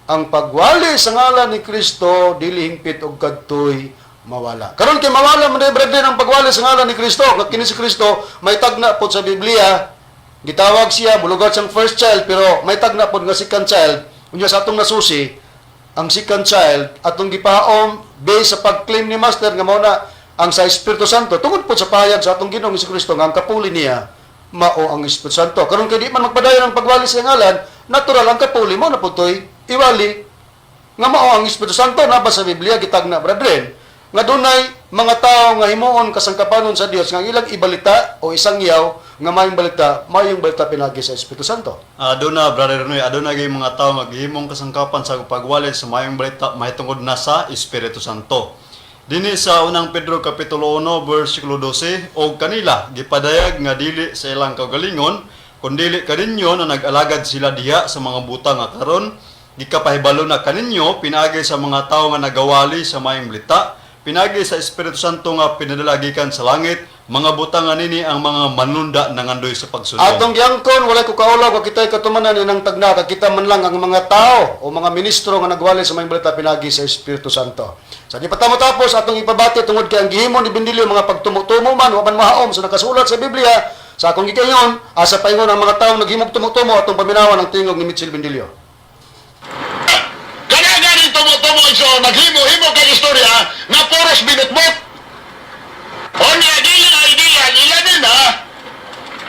Ang pagwali sa ngalan ni Kristo dili hingpit og kadtoy mawala. Karon kay mawala man day, brother, ang pagwali sa ngalan ni Kristo. Nga kini si Kristo may tagna pod sa Biblia. Gitawag siya mulugat siyang first child, pero may tagna pod nga second child. Unya sa atong nasusi, ang second child atong gipaom based sa pag-claim ni Master nga mao na ang sa Espiritu Santo tungod pod sa pahayag sa atong Ginoong Kristo nga ang kapuli niya mao ang Espiritu Santo. Karon kay di man magpadayon ang pagwali sa ngalan, natural ang kapuli mo na pod to'y iwali. Nga mao ang Espiritu Santo na ba sa Biblia gitagna, brethren, nga dunay mga tao nga himuon kasangkapanon sa Dios nga ang ilang ibalita o isangyaw nga maayong balita pinagi sa Espiritu Santo. Aduna, Brother Renoy, aduna gyud mga tao nga gihimong kasangkapan sa pagwali sa maayong balita mahitungod na sa Espiritu Santo. Dinhi sa Unang Pedro kapitulo 1 bersikulo 12, og kanila gipadayag nga dili sa ilang kaugalingon kundili kaninyo na nag-alagad sila diha sa mga butang nga karon gikapahibalo na kaninyo pinaagi sa mga tawo nga nagawali sa maayong balita pinaagi sa Espiritu Santo nga pinadala gikan sa langit, mga butang nga nini ang mga manunda nangandoy sa pagsulong. Atong giangkon, walay ko kaulaw kag kita'y katumanan inang tagna kag kita man lang ang mga tao o mga ministro nga nagwali sa maayong balita pinagi sa Espiritu Santo. Sa di pa ta motapos, atong ipabati tungod kay ang gihimo ni Bendilio mga pagtumo-tumo man wa man mahaom sa nakasulat sa Biblia. Sa akong gigayon, asa paingon ang mga tawo naghimog tumo-tumo, atong paminawan ang tingog ni Mitchell Bendilio. Kaya gani tumo-tumo iso, naghimo-himo kay istorya nga puros binutbot. Unya dili ideal ilanin na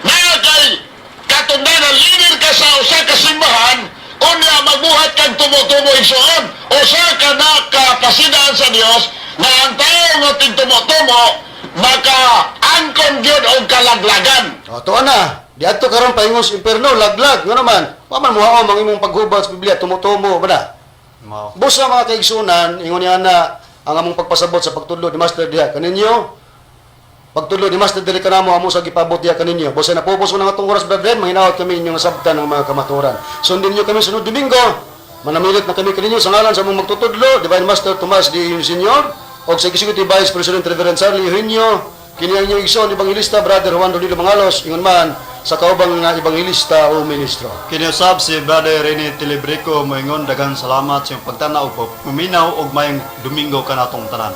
nga kay katundanan leader ka sa usa ka simbahan, unya magbuhat kag tumo-tumo igsoon. Usa ka na kapasidaan sa Dios nga ang tao nga tigtumo-tumo maka-angkon gyud og kalaglagan. O, tuwa na. Diadto karon paingon sa impierno, laglag, nga naman. Wa man muhaom ang imong paghubad sa Biblia, tumo-tumo ba na? Mao. Busa, mga kaigsunan, ingon niya na ang among pagpasabot sa pagtudlo ni Master diha kaninyo. Pagtudlo ni Master diri kanamo amo sa gipabot diha kaninyo. Busa napupos ko ng atong oras, brethren, mahinaot kami inyong nasabtan ng mga kamaturan. Sundin niyo kami sunod Domingo. Manamilit na kami kaninyo sa ngalan sa among magtutudlo, Divine Master Tomas D. Senior, og sa Executive Vice President Reverend Charlie Eugenio, kini ang inyong igsoon Evangelista Brother Juan Rodilo Mangalos, ingon man sa kaubang nga ebanghilista o ministro. Kiniusab si Brother Rene Tilibrico moingon daghang salamat sa iyong pagtanaw ug pagpaminaw og maayong Domingo kanatong tanan.